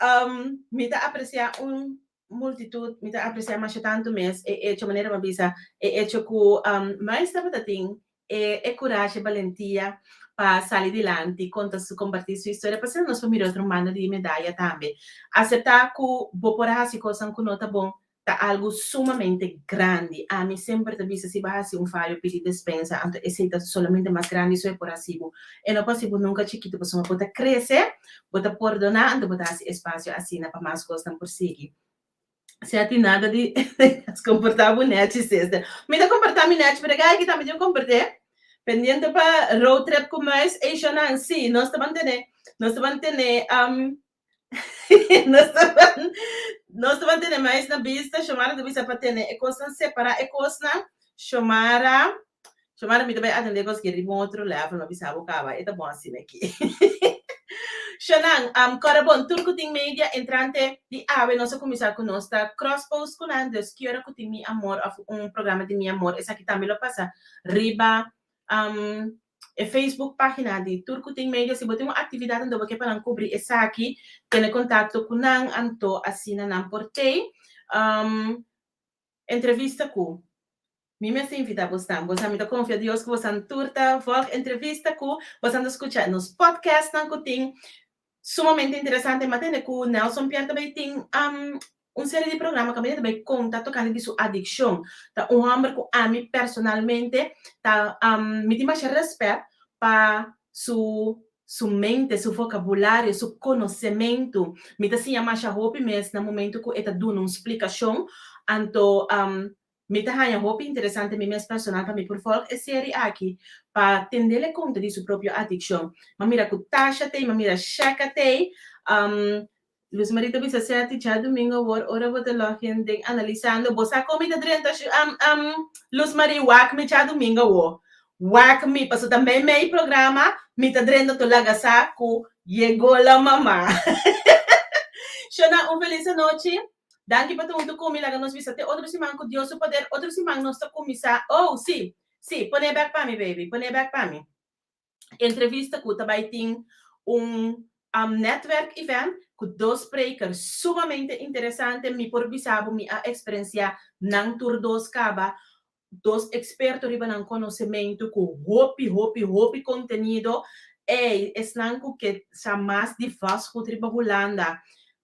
um, mi ta aprecia un multitud, mi ta aprecia masha tanto mes e hecho, manera mi a bisa, e hecho cu um, mais tabata tin e, e coraje, e balentia pa sali dilanti, conta su, comparti su historia, pasobra nos por mira otro banda di medaya tambe. Acepta cu bo por a haci cosnan cu no ta bon, ta algu sumamente grandi. Ami semper ta bisa si bo a hasi un fayo pidi despensa, anto esei ta solamente mas grandi so e por hasi bo. E no por hasi bo nunka chikitu pasobra bo ta krese, bo ta pordoná, anto bo ta hasi espasio asina pa mas kosnan por sigui. Si a tin nada di komportá bo nèchi, sister. Mi ta komportá mi nèchi, pero e gaya aki tambe tin un komport'é. Pendiente pa road trip ku muis. Ey shownan, sí, nos ta ban tene, nos ta ban tene Nos ta ban, nos ta ban tene mais na bista, Shomara ta bisa pa tene e kosnan, separá e kosnan. Shomara, Shomara mi ta bai atendé kos ki riba un otro level, mi a bisa bo kaba, e ta bon asina aki. Shonan, um, kòrda bon, tur ku tin media entrante di awe nos a kuminsá ku nos ta cross post ku nan, dus ki ora ku tin Mi Amor òf un programa di Mi Amor, esaki tambe lo pasa riba um, e Facebook página di Tur Ku Tin Media. Si bo tin un aktividat anto bo ke pa nan kubri esaki, tene kontakto ku nan anto asina nan por tei. Um, entrevista ku Mi mester invitá bosnan. Bosan mi ta konfia Dios ku bosan tur ta vòlg entrevista ku bosan ta skucha nos podcastnan ku tin Sumamente interesante, m'a tende ku Nelson Pierre ta bai tin un serie di programa kaminda ta bai konta tokante di su adikshon. Ta un hòmber ku ami personalmente ta mi tin masha rèspèt pa su su mente, su vokabulario, su konosementu. Mi ta siña masha hopi mes na momentu ku e ta duna un splikashon. Anto Mi ta haña hopi interesante mi mes personal pa mi por volg e serie aki pa tendele konta di su propio adikshon. M'a mira ku Tasha t'ei, m'a mira Sheka t'ei. Luz Marie ta bisa seti djadumingo awor ora bo ta login den analisando bo sa kon mi ta drenta um um Luz Marie wak mi djadumingo awor wak mi paso ta mei mei programa mi ta drenta to laga sa ku yegó la mama Shona un felis anochi danki pa ta huntu ku mi laga nos bisa te otro siman ku Dios su poder otro siman nos ta kuminsá oh si si pone bek pa mi baby pone bek pa mi. Entrevista ku ta bai tin un netwerk event ku dos spreker sumamente interesante. Mi por bisa bo mi a eksperensiá nan tur dos kaba, dos eksperto riba nan konosementu ku hopi hopi hopi kontenido. Ey, esnan ku ke sa mas di vastgoed riba Hulanda,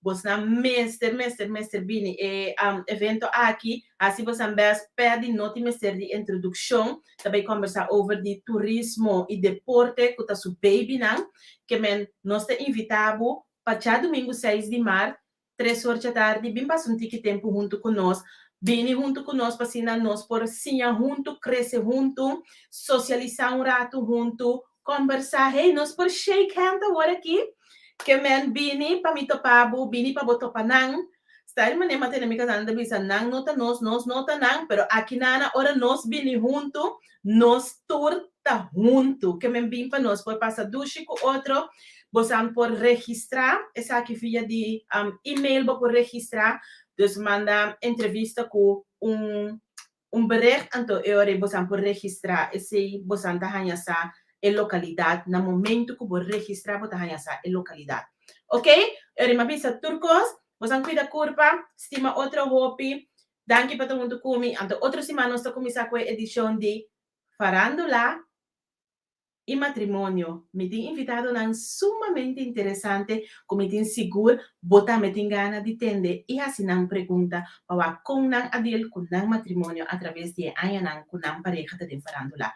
Bosnan mester, mester, mester bini e evento aki. Hasi bosan best p'e di no tin mester di introdukshon. Ta bai kombersá over di turismo i deporte ku ta su babynan. Ke men nos ta invitá bo pa djadumingu seis di mart, tres or djatardi, bin pasa un tiki tempu huntu ku nos. Bini huntu ku nos pa asina nos por siña huntu, krese huntu, sosialisá un ratu huntu, Kombersá, hey, nos por shake hand awor aki? Ke men bini pa mi topa bo, bini pa bo topa nan. Sta e manera m'a tene mi kasá, nan ta bisa, nan no ta nos, nos no ta nan, pero aki nana ora nos bini huntu, nos tur ta huntu. Ke men bin pa nos por pasa dushi ku otro. Bosan por registrá esaki via di email bo por registrá, dus manda entrevista ku un Un bericht anto e ora ei bosan por registrá esei bosan ta haña sa e lokalidat na momentu ku bo registrá bo ta haña sa e lokalidat. Ok, e ora ei mi a bisa tur kos, bosan kuida kurpa, stima otro hopi, danki pa ta huntu ku mi, anto otro siman nos ta kuminsá ku e edishon di Farándula. i matrimonio. Mi tin invitadonan sumamente interesante ku mi tin sigur bo tambe tin gana di tende i hasi nan pregunta pa wak kon nan a deal ku nan matrimonio atraves di e añanan ku nan pareha ta den farandula.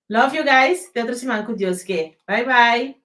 Love you guys, te otro siman ku Dios ke. Bye bye!